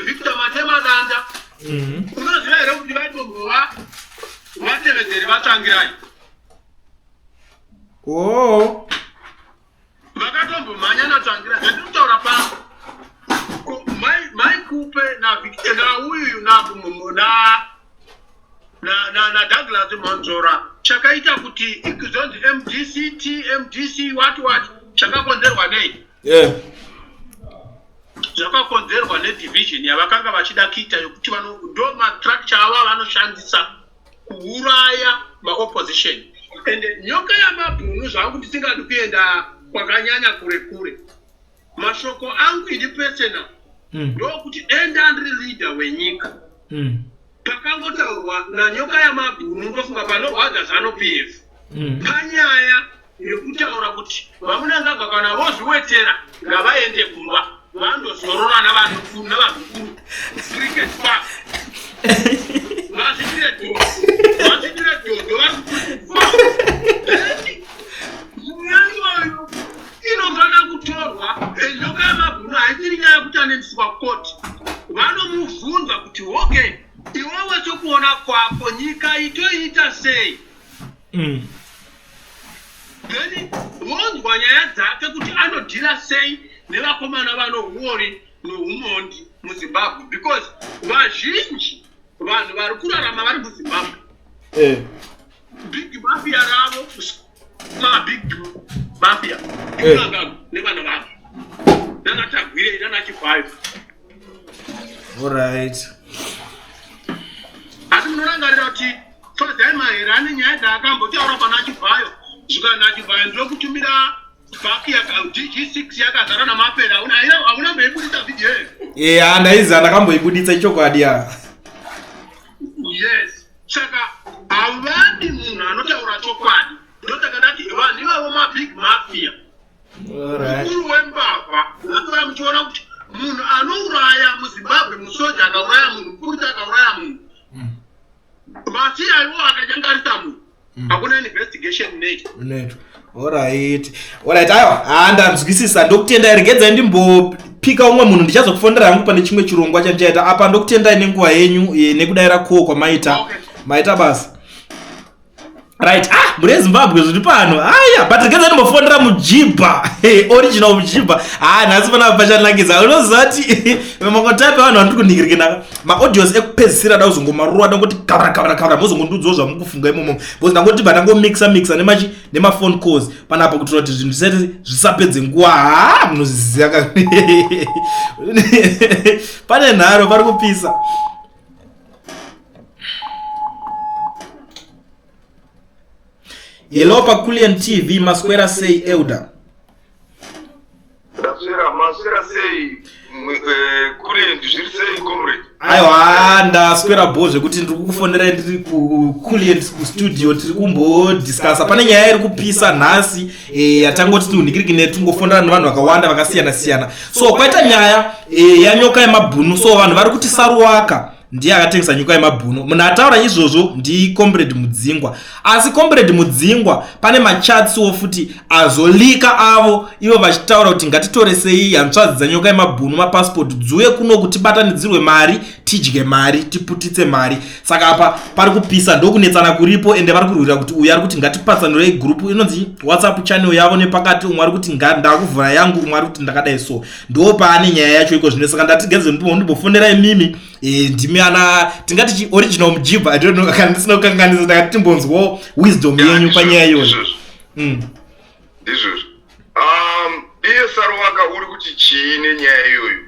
Victor Matemadanda, unoziva here kuti vaitombova vatevedzeri vaTsvangirai? Oh. Vakatombomhanya naTsvangirai. Zvatiri kutaura pano, Mai Kupe naVictor nauyu naDouglas Monzora, chakaita kuti izonzi MDCT, MDC what what, chakakonzerwa nei? Zvakakonzerwa nedivision yavakanga vachida kuita yokuti ndo mastructure avo avanoshandisa kuuraya maopposition. Ende nyoka yamabhunu, zvangu ndisingadi kuenda kwakanyanya kure kure, mashoko angu ini personal ndokuti enda ndiri leader wenyika, pakangotaurwa nanyoka yamabhunu ndofunga panorwadza ZANU PF panyaya yekutaura kuti vaMnangagwa kana vozviwetera ngavaende kumba. Vandozorora navazukuru cricket park. Vazvitire dhodho. Vazvitire dhodho vari kucricket park. Nyaya iyoyo inofanira kutorwa. Nyoka yemabhunu haisiri nyaya yekuti anoendeswa kukoti. Vanomubvunza kuti okay, iwewe sokuona kwako nyika itoita sei? Then vonzwa nyaya dzake kuti anodhila sei nevakomana vanohuori nohumondi muZimbabwe because vazhinji vanhu vari kurarama vari muZimbabwe eh. Big mafia ravo mabig mafia eh. Nevana vavo nanaTagwirei nanaChivhayo. Alright. Asi munorangarira kuti Fadzai Mahere ane nyaya dzaakambotaura pana Chivhayo zvikanzi naChivhayo ndinokutumira bhaki yaka DG6 yakazara namapera hauna mboibudisa vhidhiyo iyo? Yeah, ndaiziva ndakamboibuditsa ichokwadi ya. Yes. Saka havadi munhu anotaura chokwadi. Ndosaka ndati vanhu ivavo mabig mafia. Mukuru wembavha unotora muchiona kuti munhu anouraya muZimbabwe musoja akauraya munhu mupurisa akauraya munhu mafia iwo akanyangarisa munhu hakuna investigation inoitwa. Alright. Alright, aiwa, haa ndanzwisisa. Ndokutendai, regedzai ndimbopika umwe munhu ndichazokufonera hangu pane chimwe chirongwa chandichaita. Apa ndokutendai nenguva yenyu nekudaira call kwamaita. Okay. Maita basa. Right, ah, mhuri yeZimbabwe zviri pano. Aya, but regedzai ndimbofonera mujibha. Hey, original mujibha. Ah, nhasi panapa pachanakidza. Unoziva kuti mangotype vanhu vandiri kunhingirikina maaudios ekupedzisira da kuzongomarura ndangoti kavara kavara kavara mozongondiudzawo zvamukufunga imomo because ndangoti bva ndangomixa mixa nemachi nemaphone calls panapa kuitira kuti zvinhu zvisati zvisapedze nguva. Ha, munozviziva ka. Pane nharo pari kupisa. Hello paKulian TV, maswera sei Elder? Ndaswera, maswera sei Kulian, zviri sei comrade? Aiwa, ndaswera bho zvekuti ndiri kukufonerai ndiri kuKulian kustudio, tiri kumbodiscussa pane nyaya iri kupisa nhasi yatangoti tiunhikirikine tingofonera nevanhu vakawanda vakasiyana siyana. So kwaita nyaya yanyoka yemabhunu, so vanhu vari kuti Saruwaka ndiye akatengesa nyoka yemabhunu. Munhu ataura izvozvo ndicomrade Mudzingwa, asi comrade Mudzingwa pane machatsiwo futi azolika avo ivo vachitaura kuti ngatitoresei hanzvadzi dzanyoka yemabhunu mapasipoti dzuye kuno kuti tibatanidzirwe mari, tidye mari, tiputitse mari. Saka apa pari kupisa, ndokunetsana kuripo, ende vari kurwira kuti uyu ari kuti ngatipatsanurei group inonzi WhatsApp channel yavo nepakati, umwe ari kuti ndakuvhura yangu, umwe ari kuti ndakadai. So ndo paane nyaya yacho iko zvino. Saka ndatigeze ndimbofonera imimi, ndimi ana tingati chi original mujibha, I don't know kana ndisina kukanganisa, ndakati timbonzwawo wisdom yenyu panyaya iyoyo. Ndizvozvo. Iye Saruwaka uri kuti chii nenyaya iyoyo?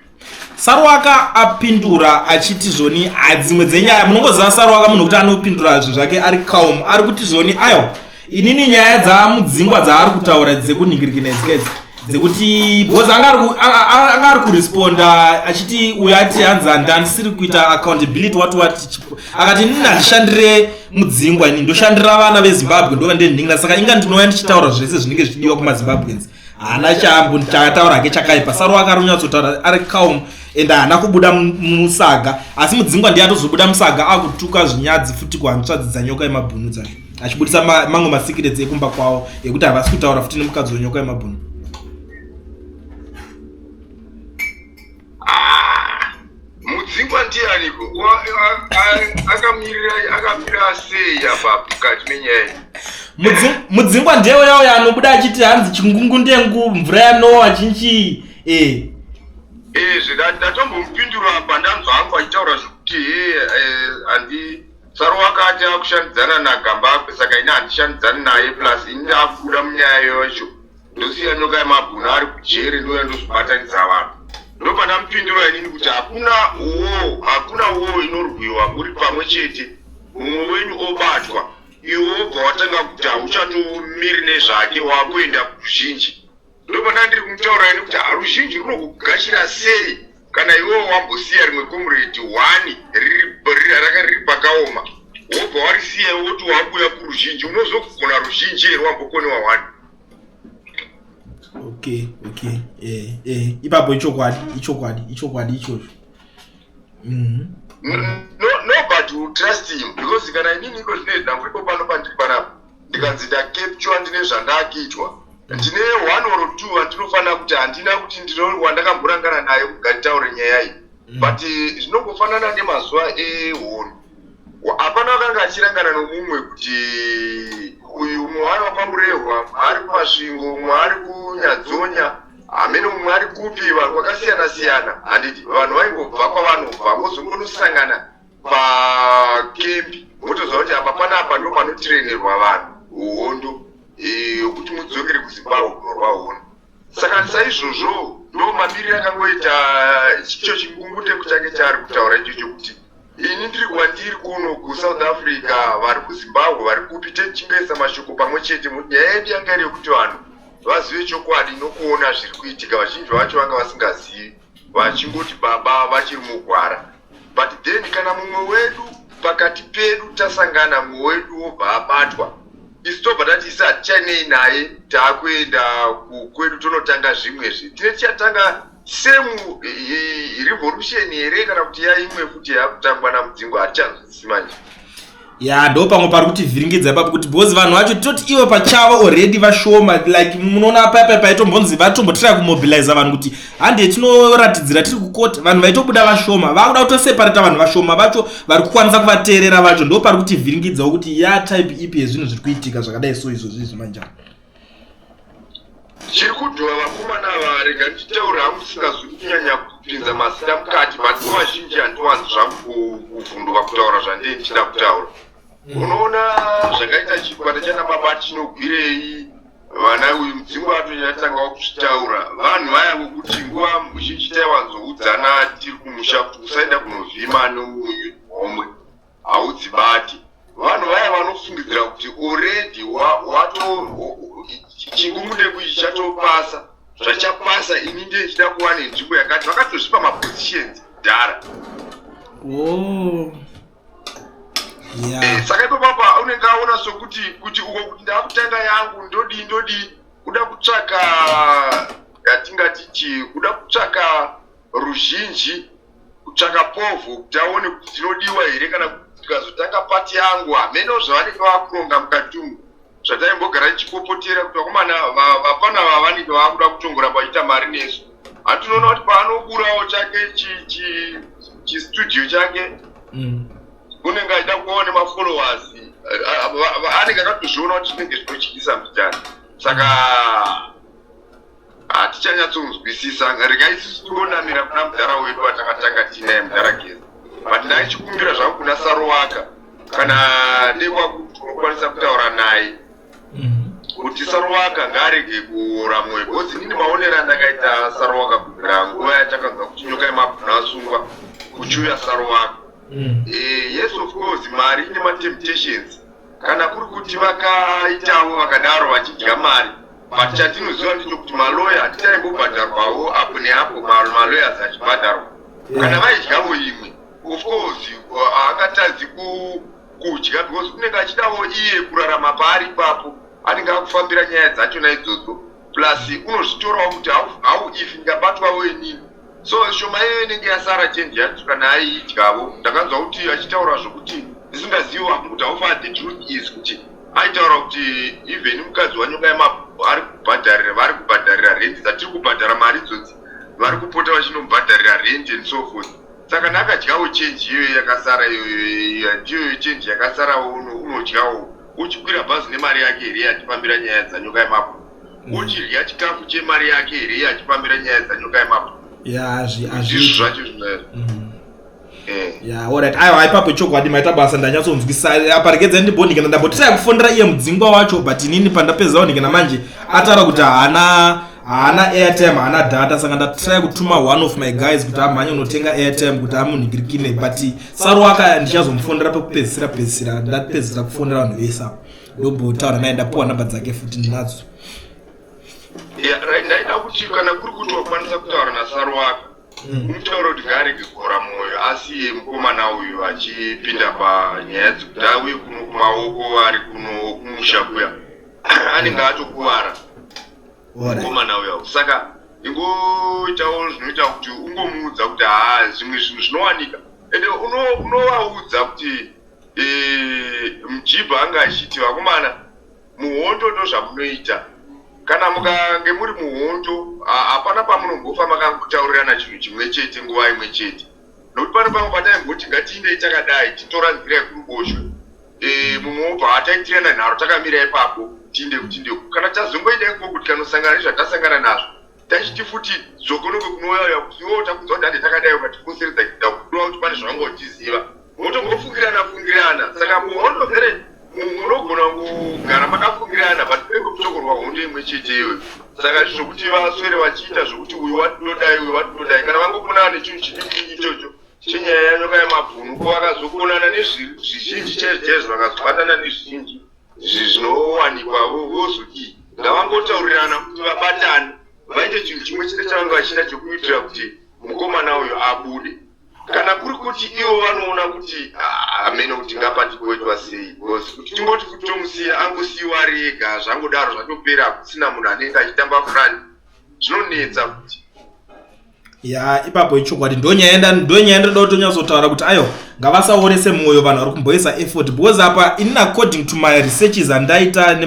Saruwaka apindura achiti zvoni dzimwe dzenyaya munongoziva Saruwaka munhu kuti anopindura zvinhu zvake ari calm. Ari kuti zvoni ayo inini nyaya dzamudzingwa dzaari kutaura dzekunhingirikina idzi dzekuti because anga ari kuresponda achiti uyo ati hanzi handisiri kuita accountability what what, akati inini handishandire Mudzingwa, ini ndoshandira vana veZimbabwe ndova ndenhingira, saka inga ndinouya ndichitaura zvese zvinenge zvichidiwa kumaZimbabweans. Haana chambo chakataura hake chakaipa. Saruwaka ari kunyatsotaura ari calm and haana kubuda musaga, asi Mudzingwa ndiye atozobuda musaga akutuka zvinyadzi futi kuhanzvadzi dzanyoka yemabhunu dzacho, achibudisa mamwe masecrets ekumba kwavo ekuti havasi kutaura futi nemukadzi wenyoka yemabhunu. Mudzingwa ndianiko? Akamira sei apa mukati menyaya? Mudzingwa ndiye uya uya anobuda achiti hanzi chingungu ndengu mvura yanowa chinchi. Ezve ndatombomupindura apa ndanzwa hangu achitaura zvekuti he handi Saruwaka ati akushandidzana naGambakwe, saka ini handishandidzani naye, plus ini ndakubuda munyaya yacho ndosiya nyoka yemabhunu ari kujere ndouya ndozvibatanidza vanhu. Ndopandamupindura inini kuti hakuna wo hakuna wo inorwiwa muri pamwe chete, mumwe wenyu obatwa iwe wobva watanga kuti hauchatomiri nezvake wakuenda kuruzhinji. Ndopanda ndiri kumutaura ini kuti ruzhinji runokugashira sei kana iwewo wambosiya rimwe comrade one raka riri pakaoma, wobva warisiya iwe woti wakuuya kuruzhinji, unozogona ruzhinji here wambokoniwa one? okay okay eh eh ipapo ichokwadi ichokwadi ichokwadi ichocho. No, nobody will trust him because kana inini iko zvinoizvi ndangu pano pandiri panapa ndikanzi ndacapture, ndine zvandakuitwa, ndine one or two vandinofanira kuti handina kuti ndino wandakamborangana naye kuti nyaya iyi. But zvinongofanana nemazuva ehondo, hapana akanga achirangana nomumwe kuti uyu mumwe ari wapaMurehwa, mumwe ari kuMasvingo, mumwe ari kuNyadzonya, hamene mumwe ari kupi, vanhu kwakasiyana siyana, handiti? Vanhu vaingobva kwavanobva vozongonosangana pakembi, motoziva kuti apa panapa ndo panotirenerwa vanhu hondo yokuti mudzokere kuZimbabwe kunorwa hondo. Saka saizvozvo ndo mamiriro akangoita chicho chingungute chake chaari kutaura ichocho, kuti ini ndiri kwandiri kuno kuSouth Africa, vari kuZimbabwe vari kupi, tichingoisa mashoko pamwe chete. Nyaya yedu yanga iri yekuti vanhu vazive chokwadi nokuona zviri kuitika. Vazhinji vacho vanga vasingazivi, vachingoti baba vachiri mugwara. But then kana mumwe wedu pakati pedu tasangana, mumwe wedu wobva abatwa, isu tobva tati isi hatichanei naye, taakuenda kwedu tonotanga zvimwezve. Tine tichatanga same revolution here kana kuti yaimwe futi yakutangwa naMudzingwa? Hatichanzwisisi manje. Ya, ndo pamwe pari kuti vhiringidza ipapo, kuti because vanhu vacho toti ivo pachavo already vashoma. Like munoona paipai paitombonzi vatombotira kumobiliza vanhu kuti hande tinoratidzira tiri kukoti, vanhu vaitobuda vashoma. Vakuda kutoseparata vanhu vashoma vacho vari kukwanisa kuvateerera vacho. Ndo pari kuti vhiringidzawo kuti ya type ipi yezvinhu zviri kuitika zvakadai. So izvozvo izvi manjani? Chiri kudhuva vakomana ava, rega ndichitaura hangu ndisingazwi kunyanya kupinza mazita mukati, but nguva zhinji handiwanzi zvangu kuvhunduka kutaura zvandee ndichida kutaura. Unoona zvakaita chikwata chana baba Tinogwirei, vana uyu Mudzimu atonyatsangawo kuzvitaura, vanhu vaya vokuti nguva zhinji taiwanzoudzana tiri kumusha kuti usaenda kunovhima neuyu homwe haudzibati. Vanhu vaya vanofungidzira kuti already wato chingungudeku ichi chatopasa zvachapasa, ini ndiye ndichida kuva nenzvimbo yakati. Vakatozvipa mapositions dhara. Oh. Yeah. Saka ipo papa unenge aona sokuti kuti uko kuti ndakutanga yangu, ndodii ndodii, kuda kutsvaka yatingati chii, kuda kutsvaka ruzhinji, kutsvaka povho kuti aone kuti tinodiwa here kana kuti tikazotanga pati yangu. Hameno zvavanenge vakuronga mukati umu, zvataimbogara tichipopotera kuti vakomana vapana vavanenge vakuda kutongoramba vachiita mari nesu. Hatinoona kuti paanoburawo chake chistudio chake unenge achida kuvawo nemafollowers, anenge akatozviona kuti zvinenge zvinotyisa mbichana. Saka hatichanyatsonzwisisa. Regai isusu tingonamira kuna mudhara wedu atakatanga tiinaye, mudhara Geza. But ndaichikumbira zvangu kuna Sarowaka, kana nekwakuti unokwanisa kutaura naye, kuti Sarowaka ngaarege kuora mwoyo, because inini maonero andakaita Sarowaka kubvira nguva yatakanzwa kuti Nyoka yemabhunu asungwa kuchiuya Sarowaka, yes, of course mari ine matemptations. Kana kuri kuti vakaitavo vakadaro vachidya mari, but chatinoziva ndechekuti maloya hatitaimbobhadharwawo apo neapo, malawyers achibhadharwa. Kana vaidyavo imwe, of course haangatadzi kudya because unenge achidawo iye kurarama paari ipapo, anenge akufambira nyaya dzachona idzodzo, plus unozvitorawo kuti how if ndikabatwawo inini. So shoma iyoyo inenge yasara, change yacho kana aiidyavo. Ndakanzwa kuti achitaura zvokuti ndisingazivi wangu kuti how far the truth is, kuti aitaura kuti even mukadzi waNyoka yemabhunu ari kubhadharira, vari kubhadharira rendi dzatiri kubhadhara, mari idzodzi vari kupota vachinomubhadharira rent and so forth. Saka nakadyawo change iyoyo yakasara iyoyo, ndiyoyo change yakasarawo, unodyawo uchikwira bhazi nemari yake here achifambira nyaya dzaNyoka yemabhunu, uchidya chikafu chemari yake here achifambira nyaya dzaNyoka yemabhunu? Ya, ndizvo zvacho zvinoizvo. Ya, alright. Aiwa, ipapo chokwadi maita basa, ndanyatsonzwisa apa. Regedzai ndibondikana, ndambotiraya kufonera iye Mudzingwa wacho, but inini pandapedza onekana manje ataura kuti haana airtime, haana data. Saka ndatraya kutuma one of my guys kuti amhanye unotenga airtime kuti amunhingirikine. But Saruwaka ndichazomufonera pekupedzisira pedzisira, ndapedzisira kufonera vanhu vese apa, ndombotaura naye. Ndapuwa namba dzake futi, ndinadzo. Yeah, right. Ndaida kuti kana kuri kuti wakwanisa kutaura naSaruwaka, umutaura kuti ngaarege kuora mwoyo, asiye mukomana uyu achipinda panyaya dzekuti auye kuno kumaoko, ari kuno kumusha kuya anenge atokuvara. Mukomana uya saka ingoitawo zvinoita kuti ungomuudza kuti haa zvimwe zvinhu zvinowanika ende unovaudza kuti eh, mujibha anga achiti vakomana muhondo ndozvamunoita kana mukange muri muhondo hapana pamunombofa makangotaurirana chinhu chimwe chete nguva imwe chete nokuti pano pamwe pataimboti ngatiindei takadai titora nzira yekuruboshwe e, mumwe wobva ataitirana nharo takamira ipapo tiinde kutinde kana tazongoenda ikoko tikanosangana nezvatasangana nazvo tachiti futi dzokonoko kunouya kuti iwo takunzwa kuti hande takadai ukatifoseredza kuita kureva kuti pane zvavanga uchiziva motombofungirana fungirana saka muhondo vere munogona kugara makafungirana but penge kutokorwa hondo imwe chete iyoyo saka izvi zvokuti vaswere vachiita zvokuti uyu watodai uyu watodai kana vangokonana nechinhu chidiki ichocho chenyaya yanyoka yemabhunu ko vakazokonana nezvizhinji chaizvo chaizvo vakazobatana nezvizhinji zvinowanikwa vozodii ngavangotaurirana kuti vabatane vaite chinhu chimwe chete chavange vachiita chekuitira kuti mukomana uyu abude kana kuri kuti ivo vanoona kuti ah, hameno kuti ngapatikoitwa sei because kuti tingoti kuti tomusiya angosiyiwa ari ega zvangodaro zvatopera kusina munhu anenge achitamba front zvinonetsa kuti ya ipapo ichokwadi ndonyaya ndonyaya ndoda kutonyatsotaura kuti ayo ngavasaorese mwoyo vanhu vari kumboisa effort because apa inini according to my researches andaita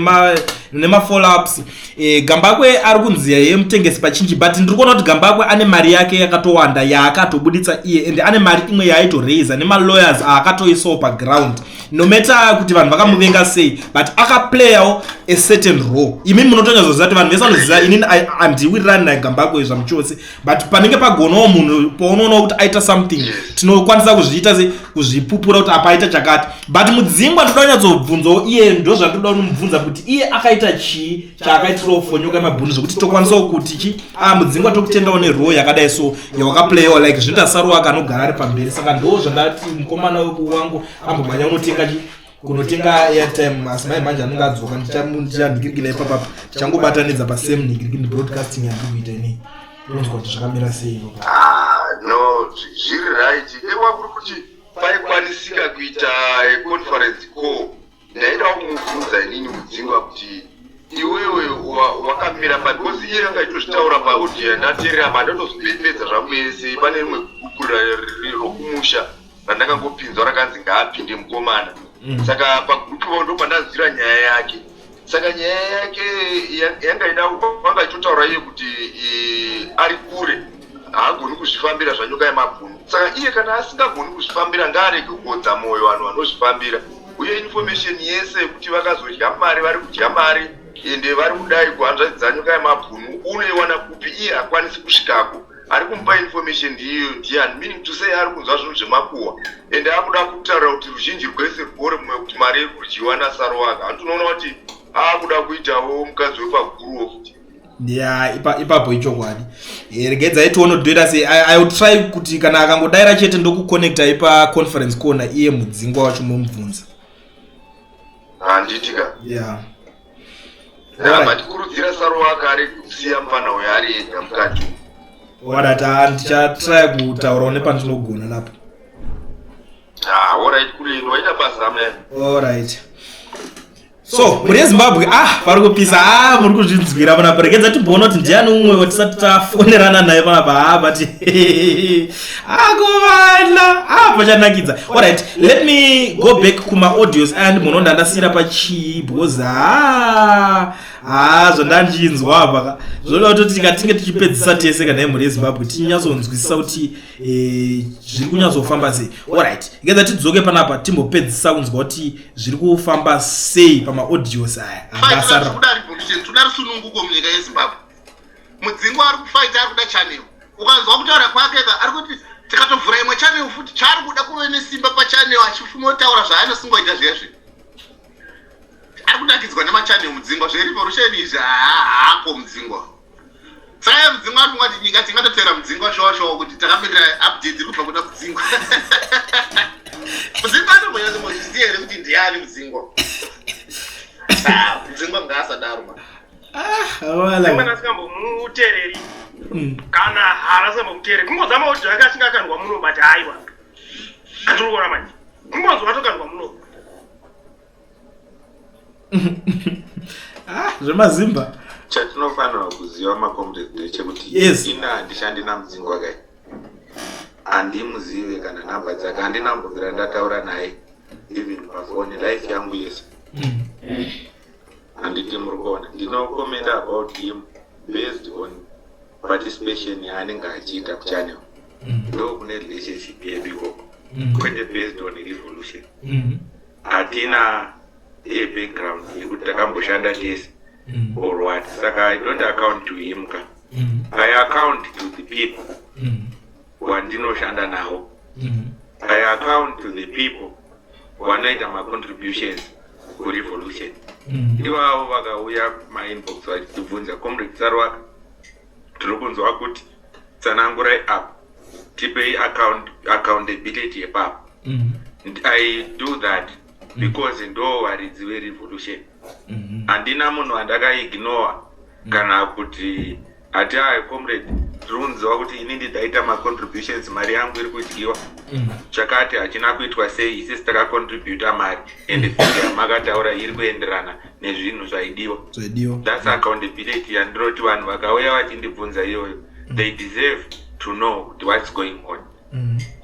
nemafollow-ups e, gambakwe ari kunzi ye mutengesi pachinji but ndiri kuona kuti gambakwe ane mari yake yakatowanda yaakatobuditsa iye and ane mari imwe yaaitoraisa nemalawyers aakatoisawo paground no matter kuti vanhu vakamuvenga sei but akaplayawo a certain role imi munotonyatsoziva kuti vanhu vese vanoziva inini handiwirirani naye gambakwe zvamuchose but panenge pagonawo munhu paunoonawo kuti aita something tinokwanisa kuzviita se kuzvipupura kuti apa aita chakati but mudzingwa ndoda kunyatsobvunzawo iye ndo zvandoda kunomubvunza kuti iye akaita chii chaakaitirawo fonyoka yemabhunu zvekuti tokwanisawo kuti chi ah mudzingwa tokutendawo neroo yakadai so yawakaplayawo like zvinoita saruwaka anogara ari pamberi saka ndo zvandati mukomana wangu ambomhanya unotenga chi kunotenga airtime asi mai manje anenge adzoka ndichanhikirikina ipapapa tichangobatanidza pasame nhikirikini broadcasting yandiri kuita inei unonzwa kuti zvakamira sei ipapo ah, no zviri right ewa kuri kuti paikwanisika kuita conference call ndaidawo kumubvunza inini mudzingwa kuti iwewe wakamira pa because iye anga achitozvitaura paaudio yandateerera ma ndatozopedza zvangu yese pane rimwe gupu rokumusha randakangopinzwa rakanzi ngaapinde mukomana mm. saka pagurupu pavo ndopandanzwira nyaya yake saka nyaya yake yanga ida vanga achitotaura iye kuti ari kure haagoni kuzvifambira zvanyoka yemabhunu saka iye kana asingagoni kuzvifambira ngaarege kuodza mwoyo vanhu vanozvifambira uye information yese yekuti vakazodya mari vari kudya mari ende vari kudai kuhanzvadzi dzanyoka yemabhunu unoiwana kupi iye hakwanisi kusvikako ari kumupa information ndiyo ndiani meaning to say ari kunzwa zvinhu zvemakuhwa ende akuda kutaura kuti ruzhinji rwese rwuore mumwe kuti mari iri kudyiwa nasaruwaka hanti unoona kuti akuda kuitawo mukadzi wepaguruwo futi ya ipapo ichokwadi eh, regedzai tione kuti toita sei i will try kuti kana akangodaira chete ndokuconnecta ipa conference corner iye mudzingwa wacho momubvunza handiti ka ya matikurudzira saruwaka ari kusiya mufana uyo ari ega mukati orit ah, ndichatry kutaurawo nepandinogona napo ah, orit kule waita basa mne orit so mhuri yezimbabwe ah vari kupisa ah muri kuzvinzwira panapa regedza timboona kuti ndiani umwe watisati tafonerana naye panapa ah but akovana ah pachanakidza alright let me go back kumaaudios aya ndimboona ndandasiyira pachii because ah haa zvandandichinzwa apa ka zvoda kutoti tikatinge tichipedzisa tese kana yemhuri yezimbabwe tinyatsonzwisisa kuti eh, zviri kunyatsofamba sei orit igedza tidzoke panapa timbopedzisa kunzwa kuti zviri kufamba sei pamaaudios aya angasarikuda revolution tinoda rusununguko munyika yezimbabwe mudzingwa ari kufaita ari kuda channel ukanzwa kutaura kwake ka ari kuti tikatovhura imwe channel futi chaari kuda kuve nesimba pachannel achifumotaura zvaanosingoita zviya zviya ari kunakidzwa nemachannel mudzingwa zverevolution izvi haako mudzingwa saka mudzingwa ari kungati nyika tingatotera mudzingwa showa showa kuti takamirira update iri kubva kuna mudzingwa mudzingwa anombonyatsombozviziva here kuti ndiani mudzingwa ah, mudzingwa ngaasadaro ma ah, asingambomutereri hmm. kana hara asingambomutereri kungozama kuti zvake achinge akandwa muno but haiwa andiri kuona manje kungonzwa atokandwa muno ah, zvemazimba Chatinofanirwa kuziva macomrades ndechekuti Yes. ini handishandi naMudzingwa kai, handimuzive kana nhamba dzake, handina kumbobvira ndataura naye even pafoni life yangu yese. Handiti muri kuona ndinokomenda about him based on participation yaanenge achiita kuchannel, ndo kune relationship yedu ikoko, kwete based on revolution. Hatina background yekuti takamboshanda tese or what, saka I don't account to him ka. I account to the people wandinoshanda nawo. I account to the people wanoita macontributions kurevolution. Ivavo vakauya mainbox vachitibvunza, "Comrade Sarwaka, tiri kunzwa kuti, tsanangurai apa, tipei accountability yepapo." I do that because ndo varidzi verevolution. Handina munhu wandakaignora kana kuti ati, "Ai comrade, tiri kunzwa kuti inini ndaita macontributions, mari yangu iri kudyiwa, chakati hachina kuitwa sei. Isisi takacontributa mari and figure yamakataura iri kuenderana nezvinhu zvaidiwa." Zvaidiwa. That's accountability yandinoti vanhu vakauya vachindibvunza iyoyo, they deserve to know kuti what's going on,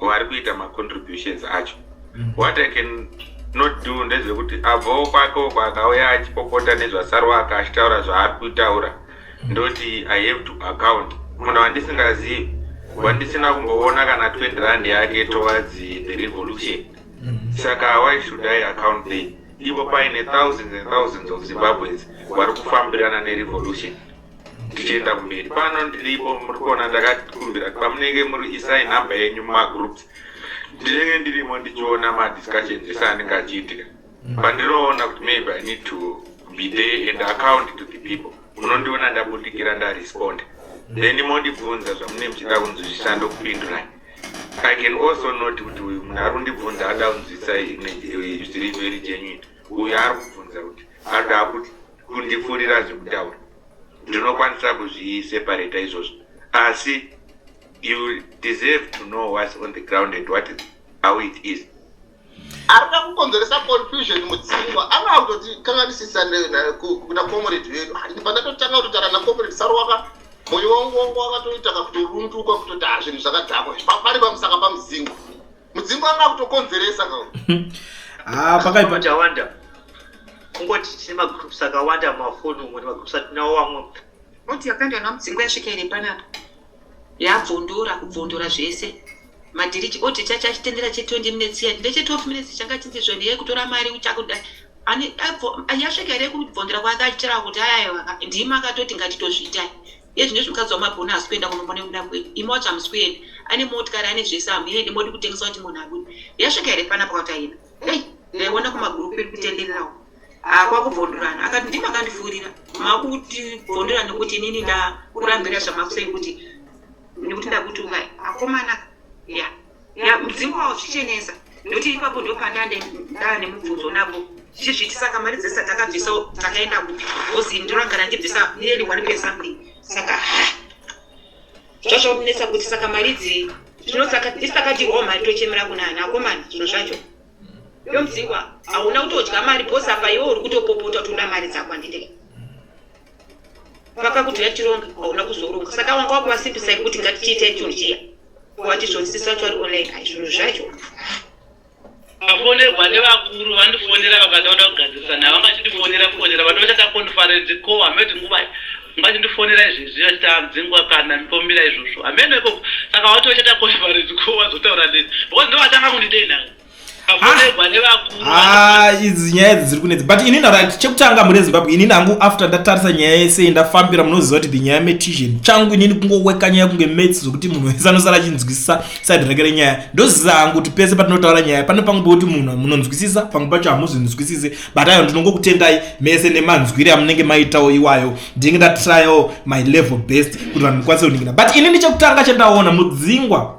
vari kuita macontributions acho. What I can not do ndezvekuti abvawo kwake uko akauya achipopota nezvaSarwaka, achitaura zvaari kutaura, ndoti I have to account munhu wandisingazivi, wandisina kumboona kana 20 rand yake towards the revolution. Saka why should I account there, ivo paine thousands and thousands of Zimbabweans vari kufambirana nerevolution tichienda kumberi? Pano ndiripo, muri kuona ndakakumbira kuti pamunenge muri isai nhamba yenyu mumagroups. Ndinenge ndirimo ndichiona madiscussions ese anenge achiitika. Pandinoona kuti maybe I need to be there and account to the people, munondiona ndabudikira, ndaresponda, then mondibvunza zvamunenge muchida kunzwisisa, ndokupindurai. I can also note kuti uyu munhu ari kundibvunza ada kunzwisisa zviri very genuine, uyu ari kubvunza kuti arikuda kundipfurira zvekutaura. Ndinokwanisa kuzviseparata izvozvo, asi you deserve to know what's on the ground and what is, how it is. Arikuda kukonzeresa confusion Mudzingwa, anga kutotikanganisisa kuna comrade vedu. Pandatotanga kutotaura nacomrade Sarwaka, mwoyo wangu wangu wakatoita kakutorunduka, kutoti ha, zvinhu zvakadhakwa pari pamusaka paMudzingwa. Mudzingwa anga kutokonzeresa ka. Ah, pakaipa. Tawanda kungoti tine magroups akawanda mumafoni umo, nemagroups atinawo amwe. Oti yakaendwa naMudzingwa yasvika iri panapa, yabvondora kubvondora zvese madhirichi oti chacha achitendera che20 minutes iya, ndeche12 minutes changa chinzi zvoni yekutora mari uchakuda. Yasvika here kubvondora kwake achitaura kuti ayaiwa, ndimi akatoti ngatitozviitai iye zvino izvi. Mukadzi wamabhoni haasi kuenda kunomona nekuda kwenyu, imi wacho hamusi kuenda, ane motikari, ane zvese, hamuendi, modi kutengesa kuti munhu abude. Yasvika here panapa kuti aina? Ei, ndaiona kumagurupu iri kutendererawo kwakubvondorana. Akati ndimi akandifurira, makutibvondora nekuti inini ndakurambira zvamakusei kuti nekuti ndakutukai akomana. Ya ya, Mudzingwa wazvichenesa nekuti ipapo ndo pandande ndaa nemubvunzo napo tichizviti, saka mari dzese takabvisa takaenda kupi? Because ndorangara ndibvisa nearly one point something, saka zvazvakunetsa kuti saka mari idzi zvino saka isi takadyirwawo mari, tochemera kunani akomana? Zvinhu zvacho yo, Mudzingwa, hauna kutodya mari bhosi apa, iwe uri kutopopota kuti uda mari dzako, handiti? Pakakuti yatironga hauna kuzoronga, saka wanga wakuvasimbisai kuti ngatichiitai chinhu chiya, wati zvonsisa vacho vari online. Ai, zvinhu zvacho. Afonerwa nevakuru, vandifonera vakati vada kugadzirisa navo, vangachindifonera fonera vati vachaita conference call, hameti nguva ungachindifonera izvezvi vachiti aMudzingwa kana mipomira izvozvo hameno ikoko. Saka vati vachaita conference call, vazotaura neni because ndo vatanga kundidei afonerwa nevakuru. Ah, idzi nyaya idzi dziri kunetsa, but inini, right, chekutanga mune Zimbabwe, inini hangu after ndatarisa nyaya yese ndafambira, munoziva kuti the nyaya mathematician changu inini kungoweka nyaya kunge maths, zvokuti munhu wese anosara achinzwisisa side rake renyaya. Ndoziva hangu kuti pese patinotaura nyaya pane pamwe pekuti munhu munonzwisisa, pamwe pacho hamuzvinzwisisi, but ayo ndinongokutendai mese nemanzwire amunenge maitawo iwayo. Ndinenge ndatryawo my level best kuti vanhu mukwanise kuningira, but inini chekutanga chandaona, Mudzingwa,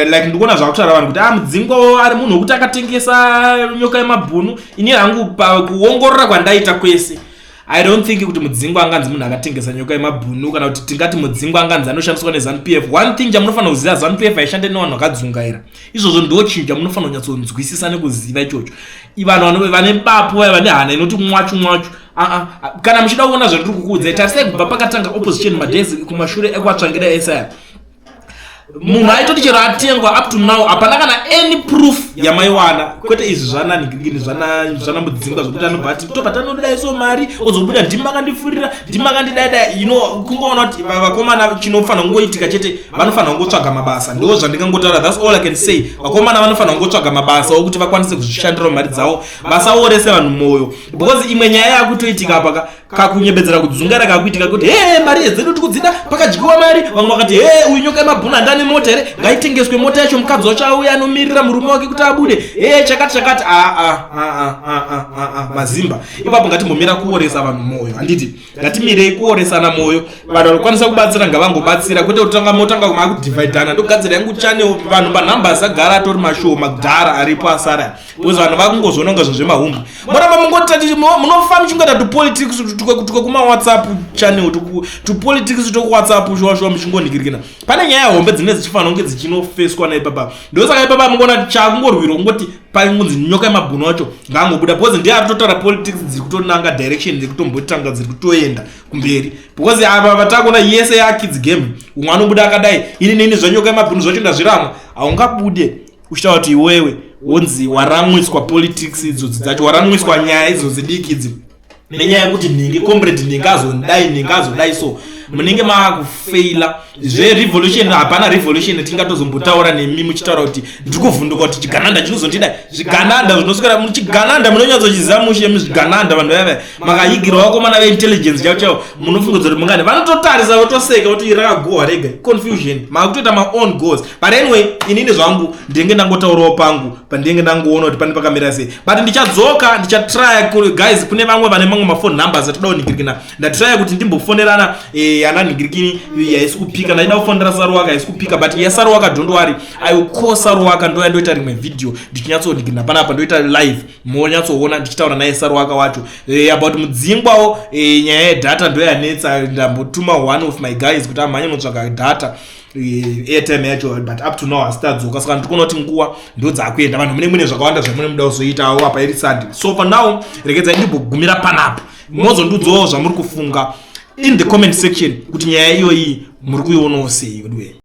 like ndikuona zvakutaura vanhu kuti a ah, Mudzingwa ari munhu wekuti akatengesa nyoka yemabhunu. Ini hangu pakuongorora kwandaita kwese, I don't think kuti Mudzingwa anganzi munhu akatengesa nyoka yemabhunu, kana kuti tingati Mudzingwa anganzi anoshandiswa neZANU PF. One thing chamunofanira kuziva, ZANU PF haishande nevanhu vakadzungaira. Izvozvo ndo chinhu chamunofanira kunyatsonzwisisa nekuziva ichocho. Vanhu vane bapu vaya, vane hana inoti mwachu mwachu. Aa, kana muchida kuona zvandiri kukuudzai, tarisai kubva pakatanga opposition madays kumashure ekwatsvangira esaya, munhu aitoti chero atengwa, up to now hapana kana any proof yamaiwana, kwete izvi zvananigirigini zvanamudzingwa zvokuti anobva ati tobva tanodai so mari ozobuda, ndimi makandifurira, ndimi makandidaidai. Kungoona kuti vakomana chinofanira kungoitika chete, vanofanira kungotsvaga mabasa. Ndo zvandingangotaura, that's all I can say. Vakomana vanofanira kungotsvaga mabasa okuti vakwanise kuzvishandirawo mari dzavo, vasaorese vanhu mwoyo, because imwe nyaya yakutoitika apa kakunyebedzera kudzungara kakuitika kuti he, mari dzedu tikudzida, pakadyiwa mari. Vamwe vakati he, uyu nyoka yemabhunu handane mota here, ngaitengeswe mota yacho, mukadzi wacho auya anomirira murume wake kuti abude, he, chakati chakati. Aa, mazimba ipapo ngatimbomira kuoresa vanhu mwoyo, handiti? Ngatimirei kuoresana mwoyo. Vanhu vanokwanisa kubatsira ngavangobatsira, kwete kutanga motanga makudhivhaidhana, ndogadzira yangu channel. Vanhu panumbers agara atori mashoma kudhara aripo asara, because vanhu vakungozviona kunga zvinhu zvemahumbwe. Moramba mungotati munofa muchingoita tupolitics twekumawhatsapp channel, tupolitics twekuwhatsapp shuwa shuwa, muchingonhikirikina. Pane nyaya hombe dzinenge dzichifanira kunge dzichinofeswa naipapa. Ndosaka ipapa mungoona kuti chakungorwirwa kungoti paingonzi nyoka yemabhunu wacho ngaangobuda, because ndiye ari kutotaura politics dziri kutonanga direction dziri kutombotanga dziri kutoenda kumberi, because ava vatakuona yese yakids game. Umwe anobuda akadai, ini nini zvanyoka yemabhunu zvacho ndazviramwa. Haungabude uchitaura kuti iwewe wonzi waramwiswa politics idzodzi dzacho, waramwiswa nyaya idzodzi diki idzi nenyaya yekuti nhingi comrade nhingi azodai, nhingi azodai, so munenge maakufeila zverevolution. Hapana revolution tingatozombotaura nemi muchitaura kuti ndiri kuvhunduka kuti chigananda chinozondidai. Zvigananda zvinoswera chigananda, munonyatsochiziva mushe muzvigananda. Vanhu vaya makayigirwa vakomana veintelligence chavo chavo, munofungudza kuti mungani vanototarisa votoseka kuti rakagohwa rega. Confusion, makutoita maown goals. But anyway, inini zvangu ndinenge ndangotaurawo pangu pandinenge ndangoona kuti pane pakamira sei, but ndichadzoka, ndichatrya. Guys, kune vamwe vane mamwe maphone numbers atoda kunhingirikina. Ndatrya kuti ndimbofonerana ana nhingirikini, haisi kupika. Ndaida kufonera Saruwaka, haisi kupika, but yaSaruwaka, don't worry, I will call Saruwaka. Ndoya ndoita rimwe video ndichinyatsonhingirina panapa, ndoita live, monyatsoona ndichitaura naye Saruwaka wacho about Mudzingwawo. Nyaya yedata ndoyanetsa. Ndambotuma one of my guys kuti amhanye notsvaga data, airtime yacho, but up to now hasitadzoka. Saka ndiri kuona kuti nguva ndo dzakuenda, vanhu mune mune zvakawanda zvamune muda kuzoitawo apa iri Sunday. So for now regedzai ndimbogumira panapa. Mozondudzawo zvamuri kufunga in the comment section kuti nyaya iyoyi muri kuionawo sei. Anyway.